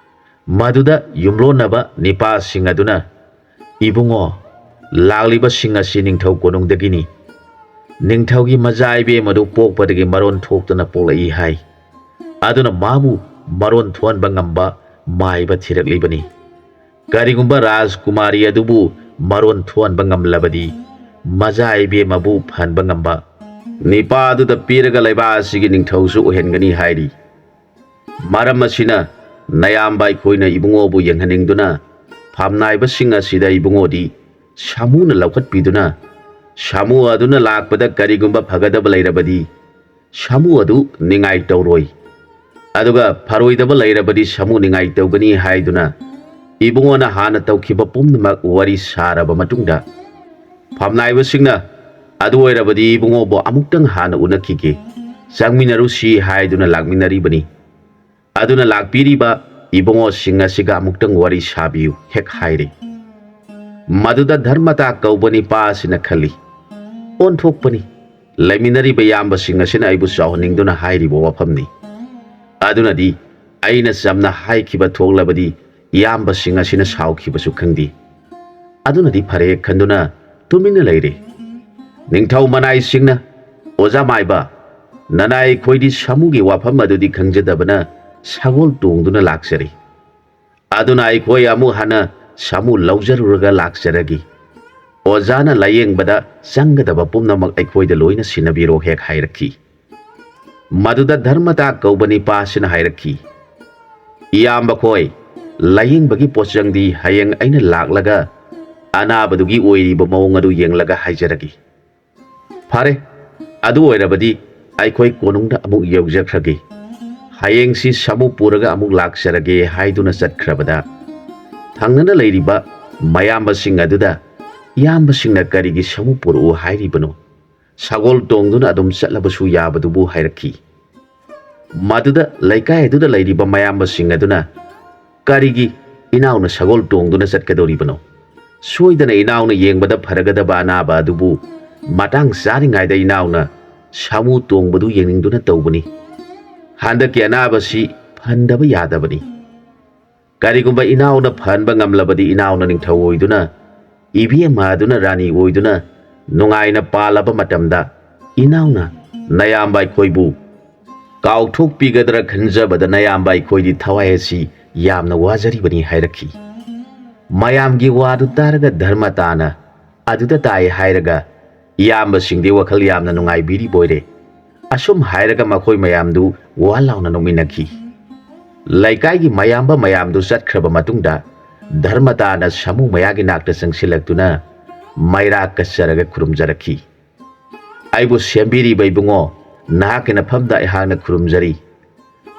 ꯃꯗꯨꯗ ꯌꯨꯝꯂꯣꯟꯅꯕ ꯅꯤꯄꯥꯁꯤꯡ ꯑꯗꯨꯅ, "ꯏꯕꯨꯡꯉꯣ, ꯂꯥꯛꯂꯤꯕꯁꯤꯡ ꯑꯁꯤ ꯅꯤꯡꯊꯧ ꯀꯣꯅꯨꯡꯗꯒꯤꯅꯤ꯫ ꯅꯤꯡꯊꯧꯒꯤ ꯃꯆꯥ ꯏꯕꯦꯝ ꯑꯗꯨ ꯄꯣꯛꯄꯗꯒꯤ ꯃꯔꯣꯟ ꯊꯣꯛꯇꯅ ꯄꯣꯛꯂꯛꯏ ꯍꯥꯏ꯫ ꯑꯗꯨꯅ ꯃꯥꯕꯨ ꯃꯔꯣꯟ ꯊꯣꯛꯍꯟꯕ ꯉꯝꯕ ꯃꯥꯏꯕ ꯊꯤꯔꯛꯂꯤꯕꯅꯤ꯫ ꯀꯔꯤꯒꯨꯝꯕ ꯔꯥꯖꯀꯨꯃꯥꯔꯤ ꯑꯗꯨꯕꯨ ꯃꯔꯣꯟ ꯊꯣꯛꯍꯟꯕ ꯉꯝꯂꯕꯗꯤ ꯃꯆꯥ ꯏꯕꯦꯝ ꯑꯕꯨ ꯐꯍꯟꯕ ꯉꯝꯕ ꯅꯤꯄꯥ ꯑꯗꯨꯗ ꯄꯤꯔꯒ ꯂꯩꯕꯥꯛ ꯑꯁꯤꯒꯤ ꯅꯤꯡꯊꯧꯁꯨ ꯑꯣꯏꯍꯟꯒꯅꯤ ꯍꯥꯏꯔꯤ꯫ ꯃꯔꯝ ꯑꯁꯤꯅ ꯅꯌꯥꯝꯕ ꯑꯩꯈꯣꯏꯅ ꯏꯕꯨꯡꯉꯣꯕꯨ ꯌꯦꯡꯍꯟꯅꯤꯡꯗꯨꯅ ꯐꯝꯅꯥꯏꯕꯁꯤꯡ ꯑꯁꯤꯗ ꯏꯕꯨꯡꯉꯣꯗꯤ ꯁꯥꯃꯨꯅ ꯂꯧꯈꯠꯄꯤꯗꯨꯅ ꯁꯥꯃꯨ ꯑꯗꯨꯅ ꯂꯥꯛꯄꯗ ꯀꯔꯤꯒꯨꯝꯕ ꯐꯒꯗꯕ ꯂꯩꯔꯕꯗꯤ ꯁꯥꯃꯨ ꯑꯗꯨ ꯅꯤꯡꯉꯥꯏ ꯇꯧꯔꯣꯏ, ꯑꯗꯨꯒ ꯐꯔꯣꯏꯗꯕ ꯂꯩꯔꯕꯗꯤ ꯁꯥꯃꯨ ꯅꯤꯡꯉꯥꯏ ꯇꯧꯒꯅꯤ" ꯍꯥꯏꯗꯨꯅ ꯏꯕꯨꯡꯉꯣꯅ ꯍꯥꯟꯅ ꯇꯧꯈꯤꯕ ꯄꯨꯝꯅꯃꯛ ꯋꯥꯔꯤ ꯁꯥꯔꯕ ꯃꯇꯨꯡꯗ ꯐꯝꯅꯥꯏꯕꯁꯤꯡꯅ, "ꯑꯗꯨ ꯑꯣꯏꯔꯕꯗꯤ ꯏꯕꯨꯡꯉꯣꯕꯨ ꯑꯃꯨꯛꯇꯪ ꯍꯥꯟꯅ ꯎꯅꯈꯤꯒꯦ, ꯆꯪꯃꯤꯟꯅꯔꯨꯁꯤ" ꯍꯥꯏꯗꯨꯅ ꯂꯥꯛꯃꯤꯟꯅꯔꯤꯕꯅꯤ꯫ ꯑꯗꯨꯅ ꯂꯥꯛꯄꯤꯔꯤꯕ ꯏꯕꯨꯡꯉꯣꯁꯤꯡ ꯑꯁꯤꯒ ꯑꯃꯨꯛꯇꯪ ꯋꯥꯔꯤ ꯁꯥꯕꯤꯌꯨ ꯍꯦꯛ ꯍꯥꯏꯔꯦ꯫ ꯃꯗꯨꯗ ꯙꯔꯃꯇꯥ ꯀꯧꯕ ꯅꯤꯄꯥ ꯑꯁꯤꯅ ꯈꯜꯂꯤ, "ꯑꯣꯟꯊꯣꯛꯄꯅꯤ, ꯂꯩꯃꯤꯟꯅꯔꯤꯕ ꯏꯌꯥꯝꯕꯁꯤꯡ ꯑꯁꯤꯅ ꯑꯩꯕꯨ ꯆꯥꯎꯍꯟꯅꯤꯡꯗꯨꯅ ꯍꯥꯏꯔꯤꯕ ꯋꯥꯐꯝꯅꯤ꯫ ꯑꯗꯨꯅꯗꯤ ꯑꯩꯅ ꯆꯝꯅ ꯍꯥꯏꯈꯤꯕ ꯊꯣꯛꯂꯕꯗꯤ ꯏꯌꯥꯝꯕꯁꯤꯡ ꯑꯁꯤꯅ ꯁꯥꯎꯈꯤꯕꯁꯨ ꯈꯪꯗꯦ꯫ ꯑꯗꯨꯅꯗꯤ ꯐꯔꯦ" ꯈꯟꯗꯨꯅ ꯇꯨꯃꯤꯟꯅ ꯂꯩꯔꯦ꯫ ꯅꯤꯡꯊꯧ ꯃꯅꯥꯏꯁꯤꯡꯅ, "ꯑꯣꯖꯥ ꯃꯥꯏꯕ, ꯅꯅꯥꯏ ꯑꯩꯈꯣꯏꯗꯤ ꯁꯥꯃꯨꯒꯤ ꯋꯥꯐꯝ ꯑꯗꯨꯗꯤ ꯈꯪꯖꯗꯕꯅ ꯁꯒꯣꯜ ꯇꯣꯡꯗꯨꯅ ꯂꯥꯛꯆꯔꯤ꯫ ꯑꯗꯨꯅ ꯑꯩꯈꯣꯏ ꯑꯃꯨꯛ ꯍꯟꯅ ꯁꯥꯃꯨ ꯂꯧꯖꯔꯨꯔꯒ ꯂꯥꯛꯆꯔꯒꯦ꯫ ꯑꯣꯖꯥꯅ ꯂꯥꯌꯦꯡꯕꯗ ꯆꯪꯒꯗꯕ ꯄꯨꯝꯅꯃꯛ ꯑꯩꯈꯣꯏꯗ ꯂꯣꯏꯅ ꯁꯤꯟꯅꯕꯤꯔꯣ" ꯍꯦꯛ ꯍꯥꯏꯔꯛꯈꯤ꯫ ꯃꯗꯨꯗ ꯙꯔꯃꯇꯥ ꯀꯧꯕ ꯅꯤꯄꯥꯁꯤꯅ ꯍꯥꯏꯔꯛꯈꯤ, "ꯏꯌꯥꯝꯕ ꯈꯣꯏ, ꯂꯥꯌꯦꯡꯕꯒꯤ ꯄꯣꯠꯆꯪꯗꯤ ꯍꯌꯦꯡ ꯑꯩꯅ ꯂꯥꯛꯂꯒ ꯑꯅꯥꯕꯗꯨꯒꯤ ꯑꯣꯏꯔꯤꯕ ꯃꯑꯣꯡ ꯑꯗꯨ ꯌꯦꯡꯂꯒ ꯍꯥꯏꯖꯔꯒꯦ꯫" "ꯐꯔꯦ, ꯑꯗꯨ ꯑꯣꯏꯔꯕꯗꯤ ꯑꯩꯈꯣꯏ ꯀꯣꯅꯨꯡꯗ ꯑꯃꯨꯛ ꯌꯧꯖꯈ꯭ꯔꯒꯦ꯫ ꯍꯌꯦꯡꯁꯤ ꯁꯥꯃꯨ ꯄꯨꯔꯒ ꯑꯃꯨꯛ ꯂꯥꯛꯆꯔꯒꯦ" ꯍꯥꯏꯗꯨꯅ ꯆꯠꯈ꯭ꯔꯕꯗ, ꯊꯪꯅꯅ ꯂꯩꯔꯤꯕ ꯃꯌꯥꯝꯕꯁꯤꯡ ꯑꯗꯨꯗ, "ꯏꯌꯥꯝꯕꯁꯤꯡꯅ ꯀꯔꯤꯒꯤ ꯁꯥꯃꯨ ꯄꯨꯔꯛꯎ ꯍꯥꯏꯔꯤꯕꯅꯣ? ꯁꯒꯣꯜ ꯇꯣꯡꯗꯨꯅ ꯑꯗꯨꯝ ꯆꯠꯂꯕꯁꯨ ꯌꯥꯕꯗꯨꯕꯨ" ꯍꯥꯏꯔꯛꯈꯤ꯫ ꯃꯗꯨꯗ ꯂꯩꯀꯥꯏ ꯑꯗꯨꯗ ꯂꯩꯔꯤꯕ ꯃꯌꯥꯝꯕꯁꯤꯡ ꯑꯗꯨꯅ, "ꯀꯔꯤꯒꯤ ꯏꯅꯥꯎꯅ ꯁꯒꯣꯜ ꯇꯣꯡꯗꯨꯅ ꯆꯠꯀꯗꯧꯔꯤꯕꯅꯣ? ꯁꯣꯏꯗꯅ ꯏꯅꯥꯎꯅ ꯌꯦꯡꯕꯗ ꯐꯔꯒꯗꯕ ꯑꯅꯥꯕ ꯑꯗꯨꯕꯨ ꯃꯇꯥꯡ ꯆꯥꯔꯤꯉꯩꯗ ꯏꯅꯥꯎꯅ ꯁꯥꯃꯨ ꯇꯣꯡꯕꯗꯨ ꯌꯦꯡꯅꯤꯡꯗꯨꯅ ꯇꯧꯕꯅꯤ꯫ ꯍꯟꯗꯛꯀꯤ ꯑꯅꯥꯕꯁꯤ ꯐꯍꯟꯗꯕ ꯌꯥꯗꯕꯅꯤ꯫ ꯀꯔꯤꯒꯨꯝꯕ ꯏꯅꯥꯎꯅ ꯐꯍꯟꯕ ꯉꯝꯂꯕꯗꯤ, ꯏꯅꯥꯎꯅ ꯅꯤꯡꯊꯧ ꯑꯣꯏꯗꯨꯅ, ꯏꯕꯦꯝꯃ ꯑꯗꯨꯅ ꯔꯥꯅꯤ ꯑꯣꯏꯗꯨꯅ ꯅꯨꯡꯉꯥꯏꯅ ꯄꯥꯜꯂꯕ ꯃꯇꯝꯗ, ꯏꯅꯥꯎꯅ ꯅꯌꯥꯝꯕ ꯑꯩꯈꯣꯏꯕꯨ ꯀꯥꯎꯊꯣꯛꯄꯤꯒꯗ꯭ꯔꯥ ꯈꯟꯖꯕꯗ ꯅꯌꯥꯝꯕ ꯑꯩꯈꯣꯏꯗꯤ ꯊꯋꯥꯏ ꯑꯁꯤ ꯌꯥꯝꯅ ꯋꯥꯖꯔꯤꯕꯅꯤ" ꯍꯥꯏꯔꯛꯈꯤ꯫ ꯃꯌꯥꯝꯒꯤ ꯋꯥꯗꯨ ꯇꯥꯔꯒ ꯙꯔꯃꯇꯥꯅ ꯑꯗꯨꯗ ꯇꯥꯏ ꯍꯥꯏꯔꯒ, ꯏꯌꯥꯝꯕꯁꯤꯡꯗꯤ ꯋꯥꯈꯜ ꯌꯥꯝꯅ ꯅꯨꯡꯉꯥꯏꯕꯤꯔꯤꯕꯣꯏꯔꯦ꯫ ꯑꯁꯨꯝ ꯍꯥꯏꯔꯒ ꯃꯈꯣꯏ ꯃꯌꯥꯝꯗꯨ ꯋꯥ ꯂꯥꯎꯅ ꯅꯣꯛꯃꯤꯟꯅꯈꯤ꯫ ꯂꯩꯀꯥꯏꯒꯤ ꯃꯌꯥꯝꯕ ꯃꯌꯥꯝꯗꯨ ꯆꯠꯈ꯭ꯔꯕ ꯃꯇꯨꯡꯗ, ꯙꯔꯃꯇꯥꯅ ꯁꯥꯃꯨ ꯃꯌꯥꯒꯤ ꯅꯥꯛꯇ ꯆꯪꯁꯤꯜꯂꯛꯇꯨꯅ ꯃꯩꯔꯥ ꯀꯠꯆꯔꯒ ꯈꯨꯔꯨꯝꯖꯔꯛꯈꯤ꯫ "ꯑꯩꯕꯨ ꯁꯦꯝꯕꯤꯔꯤꯕ ꯏꯕꯨꯡꯉꯣ, ꯅꯍꯥꯛꯀꯤ ꯅꯐꯝꯗ ꯑꯩꯍꯥꯛꯅ ꯈꯨꯔꯨꯝꯖꯔꯤ꯫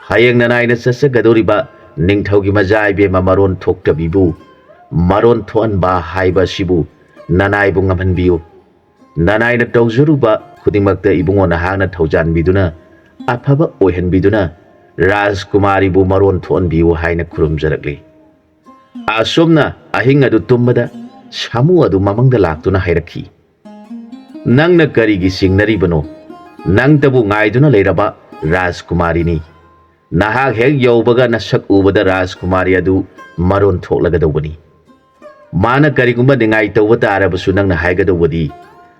ꯍꯌꯦꯡ ꯅꯅꯥꯏꯅ ꯆꯠꯆꯒꯗꯧꯔꯤꯕ ꯅꯤꯡꯊꯧꯒꯤ ꯃꯆꯥ ꯏꯕꯦꯝꯃ ꯃꯔꯣꯟ ꯊꯣꯛꯇꯕꯤꯕꯨ ꯃꯔꯣꯟ ꯊꯣꯛꯍꯟꯕ ꯍꯥꯏꯕ ꯑꯁꯤꯕꯨ ꯅꯅꯥꯏꯕꯨ ꯉꯝꯍꯟꯕꯤꯌꯨ꯫ ꯅꯅꯥꯏꯅ ꯇꯧꯖꯔꯨꯕ ꯈꯨꯗꯤꯡꯃꯛꯇ ꯏꯕꯨꯡꯉꯣ ꯅꯍꯥꯛꯅ ꯊꯧꯖꯥꯟꯕꯤꯗꯨꯅ, ꯑꯐꯕ ꯑꯣꯏꯍꯟꯕꯤꯗꯨꯅ, ꯔꯥꯖꯀꯨꯃꯥꯔꯤꯕꯨ ꯃꯔꯣꯟ ꯊꯣꯛꯍꯟꯕꯤꯌꯨ" ꯍꯥꯏꯅ ꯈꯨꯔꯨꯝꯖꯔꯛꯂꯤ꯫ ꯑꯁꯨꯝꯅ ꯑꯍꯤꯡ ꯑꯗꯨ ꯇꯨꯝꯕꯗ ꯁꯥꯃꯨ ꯑꯗꯨ ꯃꯃꯪꯗ ꯂꯥꯛꯇꯨꯅ ꯍꯥꯏꯔꯛꯈꯤ, "ꯅꯪꯅ ꯀꯔꯤꯒꯤ ꯆꯤꯡꯅꯔꯤꯕꯅꯣ? ꯅꯪꯇꯕꯨ ꯉꯥꯏꯗꯨꯅ ꯂꯩꯔꯕ ꯔꯥꯖꯀꯨꯃꯥꯔꯤꯅꯤ꯫ ꯅꯍꯥꯛ ꯍꯦꯛ ꯌꯧꯕꯒ ꯅꯁꯛ ꯎꯕꯗ ꯔꯥꯖꯀꯨꯃꯥꯔꯤ ꯑꯗꯨ ꯃꯔꯣꯟ ꯊꯣꯛꯂꯒꯗꯧꯕꯅꯤ꯫ ꯃꯥꯅ ꯀꯔꯤꯒꯨꯝꯕ ꯅꯤꯡꯉꯥꯏ ꯇꯧꯕ ꯇꯥꯔꯕꯁꯨ ꯅꯪꯅ ꯍꯥꯏꯒꯗꯧꯕꯗꯤ,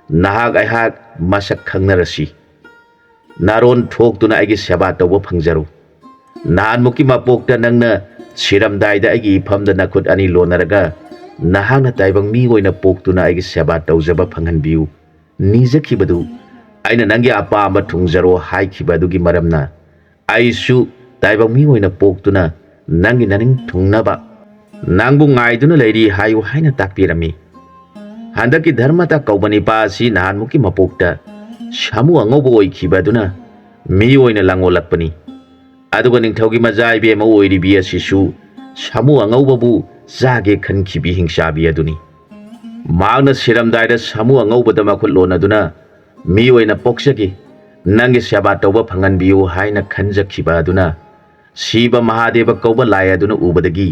'ꯅꯍꯥꯛ ꯑꯩꯍꯥꯛ ꯃꯁꯛ ꯈꯪꯅꯔꯁꯤ꯫ ꯅꯔꯣꯟ ꯊꯣꯛꯇꯨꯅ ꯑꯩꯒꯤ ꯁꯦꯕꯥ ꯇꯧꯕ ꯐꯪꯖꯔꯣ꯫ ꯅꯍꯥꯟꯃꯨꯛꯀꯤ ꯃꯄꯣꯛꯇ ꯅꯪꯅ ꯁꯤꯔꯝꯗꯥꯏꯗ ꯑꯩꯒꯤ ꯏꯐꯝꯗ ꯅꯈꯨꯠ ꯑꯅꯤ ꯂꯣꯟꯅꯔꯒ ꯅꯍꯥꯛꯅ ꯇꯥꯏꯕꯪ ꯃꯤ ꯑꯣꯏꯅ ꯄꯣꯛꯇꯨꯅ ꯑꯩꯒꯤ ꯁꯦꯕꯥ ꯇꯧꯖꯕ ꯐꯪꯍꯟꯕꯤꯌꯨ ꯅꯤꯖꯈꯤꯕꯗꯨ ꯑꯩꯅ ꯅꯪꯒꯤ ꯑꯄꯥꯝꯕ ꯊꯨꯡꯖꯔꯣ ꯍꯥꯏꯈꯤꯕ ꯑꯗꯨꯒꯤ ꯃꯔꯝꯅ ꯑꯩꯁꯨ ꯇꯥꯏꯕꯪ ꯃꯤ ꯑꯣꯏꯅ ꯄꯣꯛꯇꯨꯅ ꯅꯪꯒꯤ ꯅꯅꯤꯡ ꯊꯨꯡꯅꯕ ꯅꯪꯕꯨ ꯉꯥꯏꯗꯨꯅ ꯂꯩꯔꯤ ꯍꯥꯏꯌꯨ ꯍꯥꯏꯅ ꯇꯥꯛꯄꯤꯔꯝꯃꯤ꯫ ꯍꯟꯗꯛꯀꯤ ꯙꯔꯃꯇꯥ ꯀꯧꯕ ꯅꯤꯄꯥ ꯑꯁꯤ ꯅꯍꯥꯟꯃꯨꯛꯀꯤ ꯃꯄꯣꯛꯇ ꯁꯥꯃꯨ ꯑꯉꯧꯕ ꯑꯣꯏꯈꯤꯕ ꯑꯗꯨꯅ ꯃꯤ ꯑꯣꯏꯅ ꯂꯥꯡꯑꯣꯜꯂꯛꯄꯅꯤ꯫ ꯑꯗꯨꯒ ꯅꯤꯡꯊꯧꯒꯤ ꯃꯆꯥ ꯏꯕꯦꯝꯃ ꯑꯣꯏꯔꯤꯕꯤ ꯑꯁꯤꯁꯨ ꯁꯥꯃꯨ ꯑꯉꯧꯕꯕꯨ ꯆꯥꯒꯦ ꯈꯟꯈꯤꯕꯤ ꯍꯤꯡꯆꯥꯕꯤ ꯑꯗꯨꯅꯤ꯫ ꯃꯍꯥꯛꯅ ꯁꯤꯔꯝꯗꯥꯏꯗ ꯁꯥꯃꯨ ꯑꯉꯧꯕꯗ ꯃꯈꯨꯠ ꯂꯣꯟꯅꯗꯨꯅ ꯃꯤ ꯑꯣꯏꯅ ꯄꯣꯛꯆꯒꯦ, ꯅꯪꯒꯤ ꯁꯦꯕꯥ ꯇꯧꯕ ꯐꯪꯍꯟꯕꯤꯌꯨ ꯍꯥꯏꯅ ꯈꯟꯖꯈꯤꯕ ꯑꯗꯨꯅ ꯁꯤꯕ ꯃꯍꯥꯗꯦꯕ ꯀꯧꯕ ꯂꯥꯏ ꯑꯗꯨꯅ ꯎꯕꯗꯒꯤ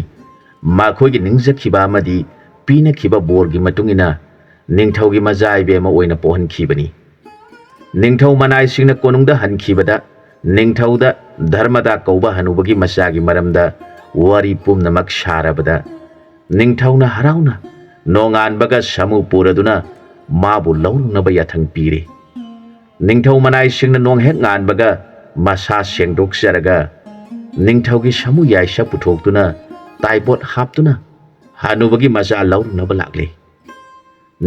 ꯃꯈꯣꯏꯒꯤ ꯅꯤꯡꯖꯈꯤꯕ ꯑꯃꯗꯤ ꯄꯤꯅꯈꯤꯕ ꯕꯣꯔꯒꯤ ꯃꯇꯨꯡ ꯏꯟꯅ ꯅꯤꯡꯊꯧꯒꯤ ꯃꯆꯥ ꯏꯕꯦꯝꯃ ꯑꯣꯏꯅ ꯄꯣꯛꯍꯟꯈꯤꯕꯅꯤ꯫ ꯅꯤꯡꯊꯧ ꯃꯅꯥꯏꯁꯤꯡꯅ ꯀꯣꯅꯨꯡꯗ ꯍꯟꯈꯤꯕꯗ ꯅꯤꯡꯊꯧꯗ ꯙꯔꯃꯗꯥ ꯀꯧꯕ ꯍꯅꯨꯕꯒꯤ ꯃꯆꯥꯒꯤ ꯃꯔꯝꯗ ꯋꯥꯔꯤ ꯄꯨꯝꯅꯃꯛ ꯁꯥꯔꯕꯗ ꯅꯤꯡꯊꯧꯅ ꯍꯔꯥꯎꯅ ꯅꯣꯡꯉꯥꯟꯕꯒ ꯁꯥꯃꯨ ꯄꯨꯔꯗꯨꯅ ꯃꯥꯕꯨ ꯂꯧꯔꯨꯅꯕ ꯌꯥꯊꯪ ꯄꯤꯔꯦ꯫ ꯅꯤꯡꯊꯧ ꯃꯅꯥꯏꯁꯤꯡꯅ ꯅꯣꯡ ꯍꯦꯛ ꯉꯥꯟꯕꯒ ꯃꯁꯥ ꯁꯦꯡꯗꯣꯛꯆꯔꯒ ꯅꯤꯡꯊꯧꯒꯤ ꯁꯥꯃꯨ ꯌꯥꯏꯁ ꯄꯨꯊꯣꯛꯇꯨꯅ ꯇꯥꯏꯄꯣꯠ ꯍꯥꯞꯇꯨꯅ ꯍꯅꯨꯕꯒꯤ ꯃꯆꯥ ꯂꯧꯔꯨꯅꯕ ꯂꯥꯛꯂꯦ꯫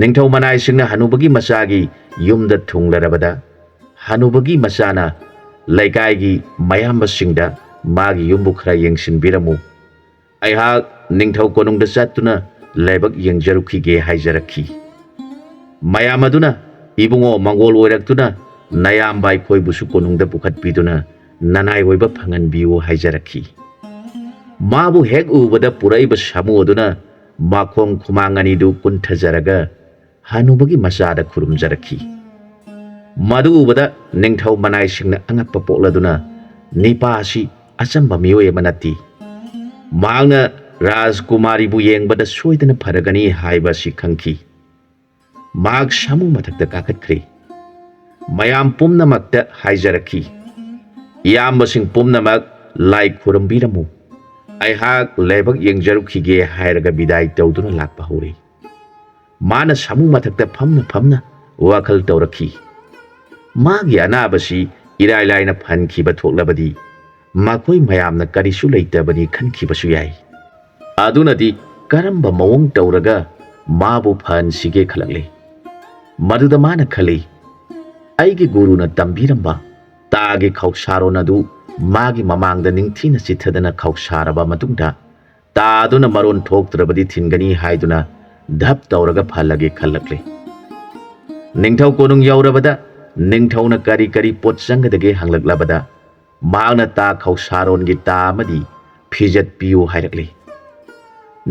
ꯅꯤꯡꯊꯧ ꯃꯅꯥꯏꯁꯤꯡꯅ ꯍꯅꯨꯕꯒꯤ ꯃꯆꯥꯒꯤ ꯌꯨꯝꯗ ꯊꯨꯡꯂꯔꯕꯗ ꯍꯅꯨꯕꯒꯤ ꯃꯆꯥꯅ ꯂꯩꯀꯥꯏꯒꯤ ꯃꯌꯥꯝꯕꯁꯤꯡꯗ ꯃꯥꯒꯤ ꯌꯨꯝꯕꯨ ꯈꯔ ꯌꯦꯡꯁꯤꯟꯕꯤꯔꯝꯃꯨ, ꯑꯩꯍꯥꯛ ꯅꯤꯡꯊꯧ ꯀꯣꯅꯨꯡꯗ ꯆꯠꯇꯨꯅ ꯂꯥꯏꯕꯛ ꯌꯦꯡꯖꯔꯨꯈꯤꯒꯦ ꯍꯥꯏꯖꯔꯛꯈꯤ꯫ ꯃꯌꯥꯝ ꯑꯗꯨꯅ ꯏꯕꯨꯡꯉꯣ ꯃꯪꯒꯣꯜ ꯑꯣꯏꯔꯛꯇꯨꯅ ꯅꯌꯥꯝꯕ ꯑꯩꯈꯣꯏꯕꯨꯁꯨ ꯀꯣꯅꯨꯡꯗ ꯄꯨꯈꯠꯄꯤꯗꯨꯅ ꯅꯅꯥꯏ ꯑꯣꯏꯕ ꯐꯪꯍꯟꯕꯤꯌꯨ ꯍꯥꯏꯖꯔꯛꯈꯤ꯫ ꯃꯥꯕꯨ ꯍꯦꯛ ꯎꯕꯗ ꯄꯨꯔꯛꯏꯕ ꯁꯥꯃꯨ ꯑꯗꯨꯅ ꯃꯈꯣꯡ ꯈꯨꯃꯥꯡ ꯑꯅꯤꯗꯨ ꯀꯨꯟꯊꯖꯔꯒ ꯍꯅꯨꯕꯒꯤ ꯃꯆꯥꯗ ꯈꯨꯔꯨꯝꯖꯔꯛꯈꯤ꯫ ꯃꯗꯨ ꯎꯕꯗ ꯅꯤꯡꯊꯧ ꯃꯅꯥꯏꯁꯤꯡꯅ ꯑꯉꯛꯄ ꯄꯣꯛꯂꯗꯨꯅ ꯅꯤꯄꯥ ꯑꯁꯤ ꯑꯆꯝꯕ ꯃꯤꯑꯣꯏ ꯑꯃ ꯅꯠꯇꯦ꯫ ꯃꯍꯥꯛꯅ ꯔꯥꯖꯀꯨꯃꯥꯔꯤꯕꯨ ꯌꯦꯡꯕꯗ ꯁꯣꯏꯗꯅ ꯐꯔꯒꯅꯤ ꯍꯥꯏꯕ ꯑꯁꯤ ꯈꯪꯈꯤ꯫ ꯃꯍꯥꯛ ꯁꯥꯃꯨ ꯃꯊꯛꯇ ꯀꯥꯈꯠꯈ꯭ꯔꯦ꯫ ꯃꯌꯥꯝ ꯄꯨꯝꯅꯃꯛꯇ ꯍꯥꯏꯖꯔꯛꯈꯤ, "ꯏꯌꯥꯝꯕꯁꯤꯡ ꯄꯨꯝꯅꯃꯛ ꯂꯥꯏ ꯈꯨꯔꯨꯝꯕꯤꯔꯝꯃꯨ, ꯑꯩꯍꯥꯛ ꯂꯥꯏꯕꯛ ꯌꯦꯡꯖꯔꯨꯈꯤꯒꯦ" ꯍꯥꯏꯔꯒ ꯕꯤꯗꯥꯏ ꯇꯧꯗꯨꯅ ꯂꯥꯛꯄ ꯍꯧꯔꯦ꯫ ꯃꯥꯅ ꯁꯥꯃꯨ ꯃꯊꯛꯇ ꯐꯝꯅ ꯐꯝꯅ ꯋꯥꯈꯜ ꯇꯧꯔꯛꯈꯤ꯫ ꯃꯥꯒꯤ ꯑꯅꯥꯕꯁꯤ ꯏꯔꯥꯏ ꯂꯥꯏꯅ ꯐꯍꯟꯈꯤꯕ ꯊꯣꯛꯂꯕꯗꯤ ꯃꯈꯣꯏ ꯃꯌꯥꯝꯅ ꯀꯔꯤꯁꯨ ꯂꯩꯇꯕꯅꯤ ꯈꯟꯈꯤꯕꯁꯨ ꯌꯥꯏ꯫ ꯑꯗꯨꯅꯗꯤ ꯀꯔꯝꯕ ꯃꯑꯣꯡ ꯇꯧꯔꯒ ꯃꯥꯕꯨ ꯐꯍꯟꯁꯤꯒꯦ ꯈꯜꯂꯛꯂꯦ꯫ ꯃꯗꯨꯗ ꯃꯥꯅ ꯈꯜꯂꯤ, ꯑꯩꯒꯤ ꯒꯨꯔꯨꯅ ꯇꯝꯕꯤꯔꯝꯕ ꯇꯥꯒꯤ ꯈꯧꯁꯥꯔꯣꯟ ꯑꯗꯨ ꯃꯥꯒꯤ ꯃꯃꯥꯡꯗ ꯅꯤꯡꯊꯤꯅ ꯆꯤꯠꯊꯗꯅ ꯈꯧꯁꯥꯔꯕ ꯃꯇꯨꯡꯗ, ꯇꯥꯗꯨꯅ ꯃꯔꯣꯟ ꯊꯣꯛꯇ꯭ꯔꯕꯗꯤ ꯊꯤꯟꯒꯅꯤ ꯍꯥꯏꯗꯨꯅ ꯙꯞ ꯇꯧꯔꯒ ꯐꯜꯂꯒꯦ ꯈꯜꯂꯛꯂꯦ꯫ ꯅꯤꯡꯊꯧ ꯀꯣꯅꯨꯡ ꯌꯧꯔꯕꯗ ꯅꯤꯡꯊꯧꯅ ꯀꯔꯤ ꯀꯔꯤ ꯄꯣꯠ ꯆꯪꯒꯗꯒꯦ ꯍꯪꯂꯛꯂꯕꯗ, ꯃꯍꯥꯛꯅ ꯇꯥ ꯈꯧꯁꯥꯔꯣꯟꯒꯤ ꯇꯥ ꯑꯃꯗꯤ ꯐꯤꯖꯠ ꯄꯤꯌꯨ ꯍꯥꯏꯔꯛꯂꯤ꯫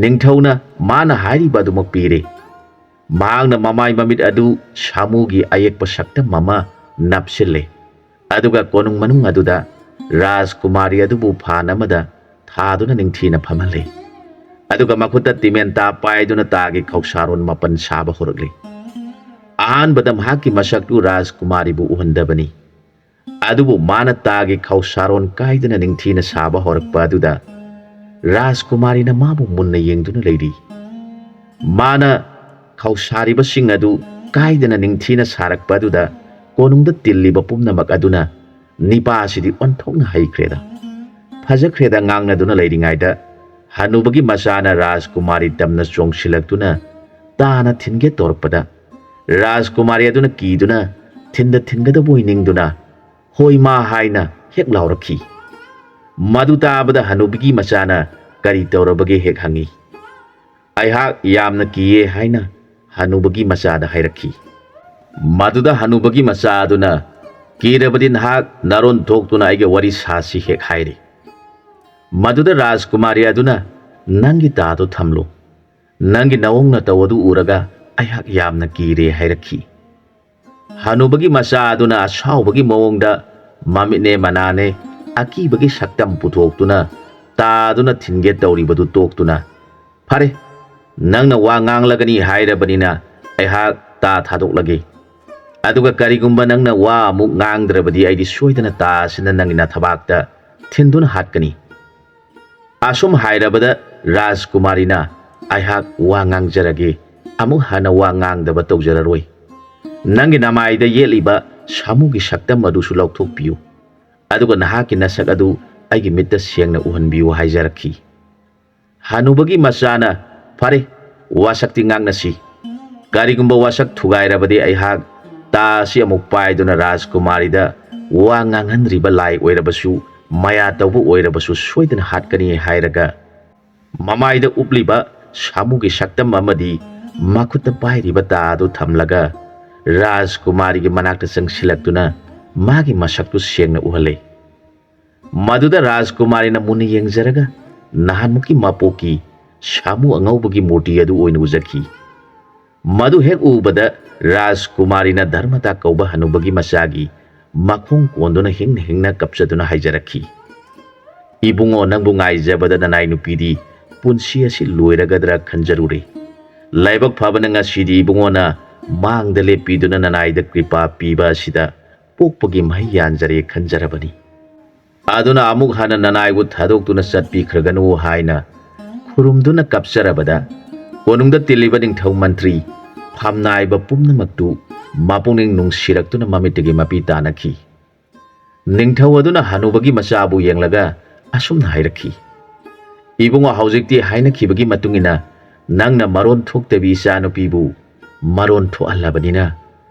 ꯅꯤꯡꯊꯧꯅ ꯃꯥꯅ ꯍꯥꯏꯔꯤꯕ ꯑꯗꯨꯃꯛ ꯄꯤꯔꯦ꯫ ꯃꯍꯥꯛꯅ ꯃꯃꯥꯏ ꯃꯃꯤꯠ ꯑꯗꯨ ꯁꯥꯃꯨꯒꯤ ꯑꯌꯦꯛꯄ ꯁꯛꯇꯝ ꯑꯃ ꯅꯞꯁꯤꯜꯂꯦ꯫ ꯑꯗꯨꯒ ꯀꯣꯅꯨꯡ ꯃꯅꯨꯡ ꯑꯗꯨꯗ ꯔꯥꯖꯀꯨꯃꯥꯔꯤ ꯑꯗꯨꯕꯨ ꯐꯥꯟ ꯑꯃꯗ ꯊꯥꯗꯨꯅ ꯅꯤꯡꯊꯤꯅ ꯐꯝꯍꯜꯂꯦ꯫ ꯑꯗꯨꯒ ꯃꯈꯨꯠꯇ ꯇꯤꯃꯦꯟꯇꯥ ꯄꯥꯏꯗꯨꯅ ꯇꯥꯒꯤ ꯈꯧꯁꯥꯔꯣꯟ ꯃꯥꯄꯟ ꯁꯥꯕ ꯍꯧꯔꯛꯂꯤ꯫ ꯑꯍꯥꯟꯕꯗ ꯃꯍꯥꯛꯀꯤ ꯃꯁꯛꯇꯨ ꯔꯥꯖꯀꯨꯃꯥꯔꯤꯕꯨ ꯎꯍꯟꯗꯕꯅꯤ꯫ ꯑꯗꯨꯕꯨ ꯃꯥꯅ ꯇꯥꯒꯤ ꯈꯧꯁꯥꯔꯣꯟ ꯀꯥꯏꯗꯅ ꯅꯤꯡꯊꯤꯅ ꯁꯥꯕ ꯍꯧꯔꯛꯄ ꯑꯗꯨꯗ ꯔꯥꯖꯀꯨꯃꯥꯔꯤꯅ ꯃꯥꯕꯨ ꯃꯨꯟꯅ ꯌꯦꯡꯗꯨꯅ ꯂꯩꯔꯤ꯫ ꯃꯥꯅ ꯈꯧꯁꯥꯔꯤꯕꯁꯤꯡ ꯑꯗꯨ ꯀꯥꯏꯗꯅ ꯅꯤꯡꯊꯤꯅ ꯁꯥꯔꯛꯄ ꯑꯗꯨꯗ ꯀꯣꯅꯨꯡꯗ ꯇꯤꯜꯂꯤꯕ ꯄꯨꯝꯅꯃꯛ ꯑꯗꯨꯅ ꯅꯤꯄꯥꯁꯤꯗꯤ ꯑꯣꯟꯊꯣꯛꯅ ꯍꯩꯈ꯭ꯔꯦꯗ, ꯐꯖꯈ꯭ꯔꯦꯗ ꯉꯥꯡꯅꯗꯨꯅ ꯂꯩꯔꯤꯉꯩꯗ, ꯍꯅꯨꯕꯒꯤ ꯃꯆꯥꯅ ꯔꯥꯖꯀꯨꯃꯥꯔꯤ ꯇꯝꯅ ꯆꯣꯡꯁꯤꯜꯂꯛꯇꯨꯅ ꯇꯥꯅ ꯊꯤꯟꯒꯦ ꯇꯧꯔꯛꯄꯗ, ꯔꯥꯖꯀꯨꯃꯥꯔꯤ ꯑꯗꯨꯅ ꯀꯤꯗꯨꯅ ꯊꯤꯟꯗ ꯊꯤꯟꯒꯗꯕꯣꯏ ꯅꯤꯡꯗꯨꯅ "ꯍꯣꯏ ꯃꯥ" ꯍꯥꯏꯅ ꯍꯦꯛ ꯂꯥꯎꯔꯛꯈꯤ꯫ ꯃꯗꯨ ꯇꯥꯕꯗ ꯍꯅꯨꯕꯤꯒꯤ ꯃꯆꯥꯅ "ꯀꯔꯤ ꯇꯧꯔꯕꯒꯦ?" ꯍꯦꯛ ꯍꯪꯉꯤ꯫ "ꯑꯩꯍꯥꯛ ꯌꯥꯝꯅ ꯀꯤꯌꯦ" ꯍꯥꯏꯅ ꯍꯅꯨꯕꯒꯤ ꯃꯆꯥꯗ ꯍꯥꯏꯔꯛꯈꯤ꯫ ꯃꯗꯨꯗ ꯍꯅꯨꯕꯒꯤ ꯃꯆꯥ ꯑꯗꯨꯅ, "ꯀꯤꯔꯕꯗꯤ ꯅꯍꯥꯛ ꯅꯔꯣꯟ ꯊꯣꯛꯇꯨꯅ ꯑꯩꯒ ꯋꯥꯔꯤ ꯁꯥꯁꯤ" ꯍꯦꯛ ꯍꯥꯏꯔꯤ꯫ ꯃꯗꯨꯗ ꯔꯥꯖꯀꯨꯃꯥꯔꯤ ꯑꯗꯨꯅ, "ꯅꯪꯒꯤ ꯇꯥꯗꯨ ꯊꯝꯂꯨ, ꯅꯪꯒꯤ ꯅꯑꯣꯡ ꯅꯇꯧ ꯑꯗꯨ ꯎꯔꯒ ꯑꯩꯍꯥꯛ ꯌꯥꯝꯅ ꯀꯤꯔꯦ" ꯍꯥꯏꯔꯛꯈꯤ꯫ ꯍꯅꯨꯕꯒꯤ ꯃꯆꯥ ꯑꯗꯨꯅ ꯑꯁꯥꯎꯕꯒꯤ ꯃꯑꯣꯡꯗ ꯃꯃꯤꯠꯅꯦ ꯃꯅꯥꯅꯦ ꯑꯀꯤꯕꯒꯤ ꯁꯛꯇꯝ ꯄꯨꯊꯣꯛꯇꯨꯅ ꯇꯥꯗꯨꯅ ꯊꯤꯟꯒꯦ ꯇꯧꯔꯤꯕꯗꯨ ꯇꯣꯛꯇꯨꯅ, "ꯐꯔꯦ, ꯅꯪꯅ ꯋꯥ ꯉꯥꯡꯂꯒꯅꯤ ꯍꯥꯏꯔꯕꯅꯤꯅ ꯑꯩꯍꯥꯛ ꯇꯥ ꯊꯥꯗꯣꯛꯂꯒꯦ꯫ ꯑꯗꯨꯒ ꯀꯔꯤꯒꯨꯝꯕ ꯅꯪꯅ ꯋꯥ ꯑꯃꯨꯛ ꯉꯥꯡꯗ꯭ꯔꯕꯗꯤ ꯑꯩꯗꯤ ꯁꯣꯏꯗꯅ ꯇꯥ ꯑꯁꯤꯅ ꯅꯪꯒꯤ ꯅꯊꯕꯥꯛꯇ ꯊꯤꯟꯗꯨꯅ ꯍꯥꯠꯀꯅꯤ"꯫ ꯑꯁꯨꯝ ꯍꯥꯏꯔꯕꯗ ꯔꯥꯖꯀꯨꯃꯥꯔꯤꯅ, "ꯑꯩꯍꯥꯛ ꯋꯥ ꯉꯥꯡꯖꯔꯒꯦ, ꯑꯃꯨꯛ ꯍꯟꯅ ꯋꯥ ꯉꯥꯡꯗꯕ ꯇꯧꯖꯔꯔꯣꯏ꯫ ꯅꯪꯒꯤ ꯅꯃꯥꯏꯗ ꯌꯦꯠꯂꯤꯕ ꯁꯥꯃꯨꯒꯤ ꯁꯛꯇꯝ ꯑꯗꯨꯁꯨ ꯂꯧꯊꯣꯛꯄꯤꯌꯨ, ꯑꯗꯨꯒ ꯅꯍꯥꯛꯀꯤ ꯅꯁꯛ ꯑꯗꯨ ꯑꯩꯒꯤ ꯃꯤꯠꯇ ꯁꯦꯡꯅ ꯎꯍꯟꯕꯤꯌꯨ" ꯍꯥꯏꯖꯔꯛꯈꯤ꯫ ꯍꯅꯨꯕꯒꯤ ꯃꯆꯥꯅ, "ꯐꯔꯦ, ꯋꯥꯁꯛꯇꯤ ꯉꯥꯡꯅꯁꯤ꯫ ꯀꯔꯤꯒꯨꯝꯕ ꯋꯥꯁꯛ ꯊꯨꯒꯥꯏꯔꯕꯗꯤ ꯑꯩꯍꯥꯛ ꯇꯥ ꯑꯁꯤ ꯑꯃꯨꯛ ꯄꯥꯏꯗꯨꯅ ꯔꯥꯖꯀꯨꯃꯥꯔꯤꯗ ꯋꯥ ꯉꯥꯡꯍꯟꯗ꯭ꯔꯤꯕ ꯂꯥꯏ ꯑꯣꯏꯔꯕꯁꯨ, ꯃꯌꯥ ꯇꯧꯕ ꯑꯣꯏꯔꯕꯁꯨ ꯁꯣꯏꯗꯅ ꯍꯥꯠꯀꯅꯤ ꯍꯥꯏꯔꯒ, ꯃꯃꯥꯏꯗ ꯎꯞꯂꯤꯕ ꯁꯥꯃꯨꯒꯤ ꯁꯛꯇꯝ ꯑꯃꯗꯤ ꯃꯈꯨꯠꯇ ꯄꯥꯏꯔꯤꯕ ꯇꯥ ꯑꯗꯨ ꯊꯝꯂꯒ ꯔꯥꯖꯀꯨꯃꯥꯔꯤꯒꯤ ꯃꯅꯥꯛꯇ ꯆꯪꯁꯤꯜꯂꯛꯇꯨꯅ ꯃꯥꯒꯤ ꯃꯁꯛꯇꯨ ꯁꯦꯡꯅ ꯎꯍꯜꯂꯦ꯫ ꯃꯗꯨꯗ ꯔꯥꯖꯀꯨꯃꯥꯔꯤꯅ ꯃꯨꯟꯅ ꯌꯦꯡꯖꯔꯒ ꯅꯍꯥꯟꯃꯨꯛꯀꯤ ꯃꯄꯣꯛꯀꯤ ꯁꯥꯃꯨ ꯑꯉꯧꯕꯒꯤ ꯃꯨꯔꯇꯤ ꯑꯗꯨ ꯑꯣꯏꯅ ꯎꯖꯈꯤ꯫ ꯃꯗꯨ ꯍꯦꯛ ꯎꯕꯗ ꯔꯥꯖꯀꯨꯃꯥꯔꯤꯅ ꯙꯔꯃꯇꯥ ꯀꯧꯕ ꯍꯅꯨꯕꯒꯤ ꯃꯆꯥꯒꯤ ꯃꯈꯣꯡ ꯀꯣꯟꯗꯨꯅ ꯍꯤꯡꯅ ꯍꯤꯡꯅ ꯀꯞꯆꯗꯨꯅ ꯍꯥꯏꯖꯔꯛꯈꯤ, "ꯏꯕꯨꯡꯉꯣ, ꯅꯪꯕꯨ ꯉꯥꯏꯖꯕꯗ ꯅꯅꯥꯏ ꯅꯨꯄꯤꯗꯤ ꯄꯨꯟꯁꯤ ꯑꯁꯤ ꯂꯣꯏꯔꯒꯗ꯭ꯔꯥ ꯈꯟꯖꯔꯨꯔꯦ꯫ ꯂꯥꯏꯕꯛ ꯐꯕꯅ ꯉꯁꯤꯗꯤ ꯏꯕꯨꯡꯉꯣꯅ ꯃꯥꯡꯗ ꯂꯦꯞꯄꯤꯗꯨꯅ ꯅꯅꯥꯏꯗ ꯀ꯭ꯔꯤꯄꯥ ꯄꯤꯕ ꯑꯁꯤꯗ ꯄꯣꯛꯄꯒꯤ ꯃꯍꯩ ꯌꯥꯟꯖꯔꯦ ꯈꯟꯖꯔꯕꯅꯤ꯫ ꯑꯗꯨꯅ ꯑꯃꯨꯛ ꯍꯟꯅ ꯅꯅꯥꯏꯕꯨ ꯊꯥꯗꯣꯛꯇꯨꯅ ꯆꯠꯄꯤꯈ꯭ꯔꯒꯅꯨ" ꯍꯥꯏꯅ ꯈꯨꯔꯨꯝꯗꯨꯅ ꯀꯞꯆꯔꯕꯗ, ꯀꯣꯅꯨꯡꯗ ꯇꯤꯜꯂꯤꯕ ꯅꯤꯡꯊꯧ ꯃꯟꯇ꯭ꯔꯤ ꯐꯝꯅꯥꯏꯕ ꯄꯨꯝꯅꯃꯛꯇꯨ ꯃꯄꯨꯛꯅꯤꯡ ꯅꯨꯡꯁꯤꯔꯛꯇꯨꯅ ꯃꯃꯤꯠꯇꯒꯤ ꯃꯄꯤ ꯇꯥꯅꯈꯤ꯫ ꯅꯤꯡꯊꯧ ꯑꯗꯨꯅ ꯍꯅꯨꯕꯒꯤ ꯃꯆꯥꯕꯨ ꯌꯦꯡꯂꯒ ꯑꯁꯨꯝꯅ ꯍꯥꯏꯔꯛꯈꯤ, "ꯏꯕꯨꯡꯉꯣ, ꯍꯧꯖꯤꯛꯇꯤ ꯍꯥꯏꯅꯈꯤꯕꯒꯤ ꯃꯇꯨꯡ ꯏꯟꯅ ꯅꯪꯅ ꯃꯔꯣꯟ ꯊꯣꯛꯇꯕꯤ ꯏꯆꯥꯅꯨꯄꯤꯕꯨ ꯃꯔꯣꯟ ꯊꯣꯛꯍꯜꯂꯕꯅꯤꯅ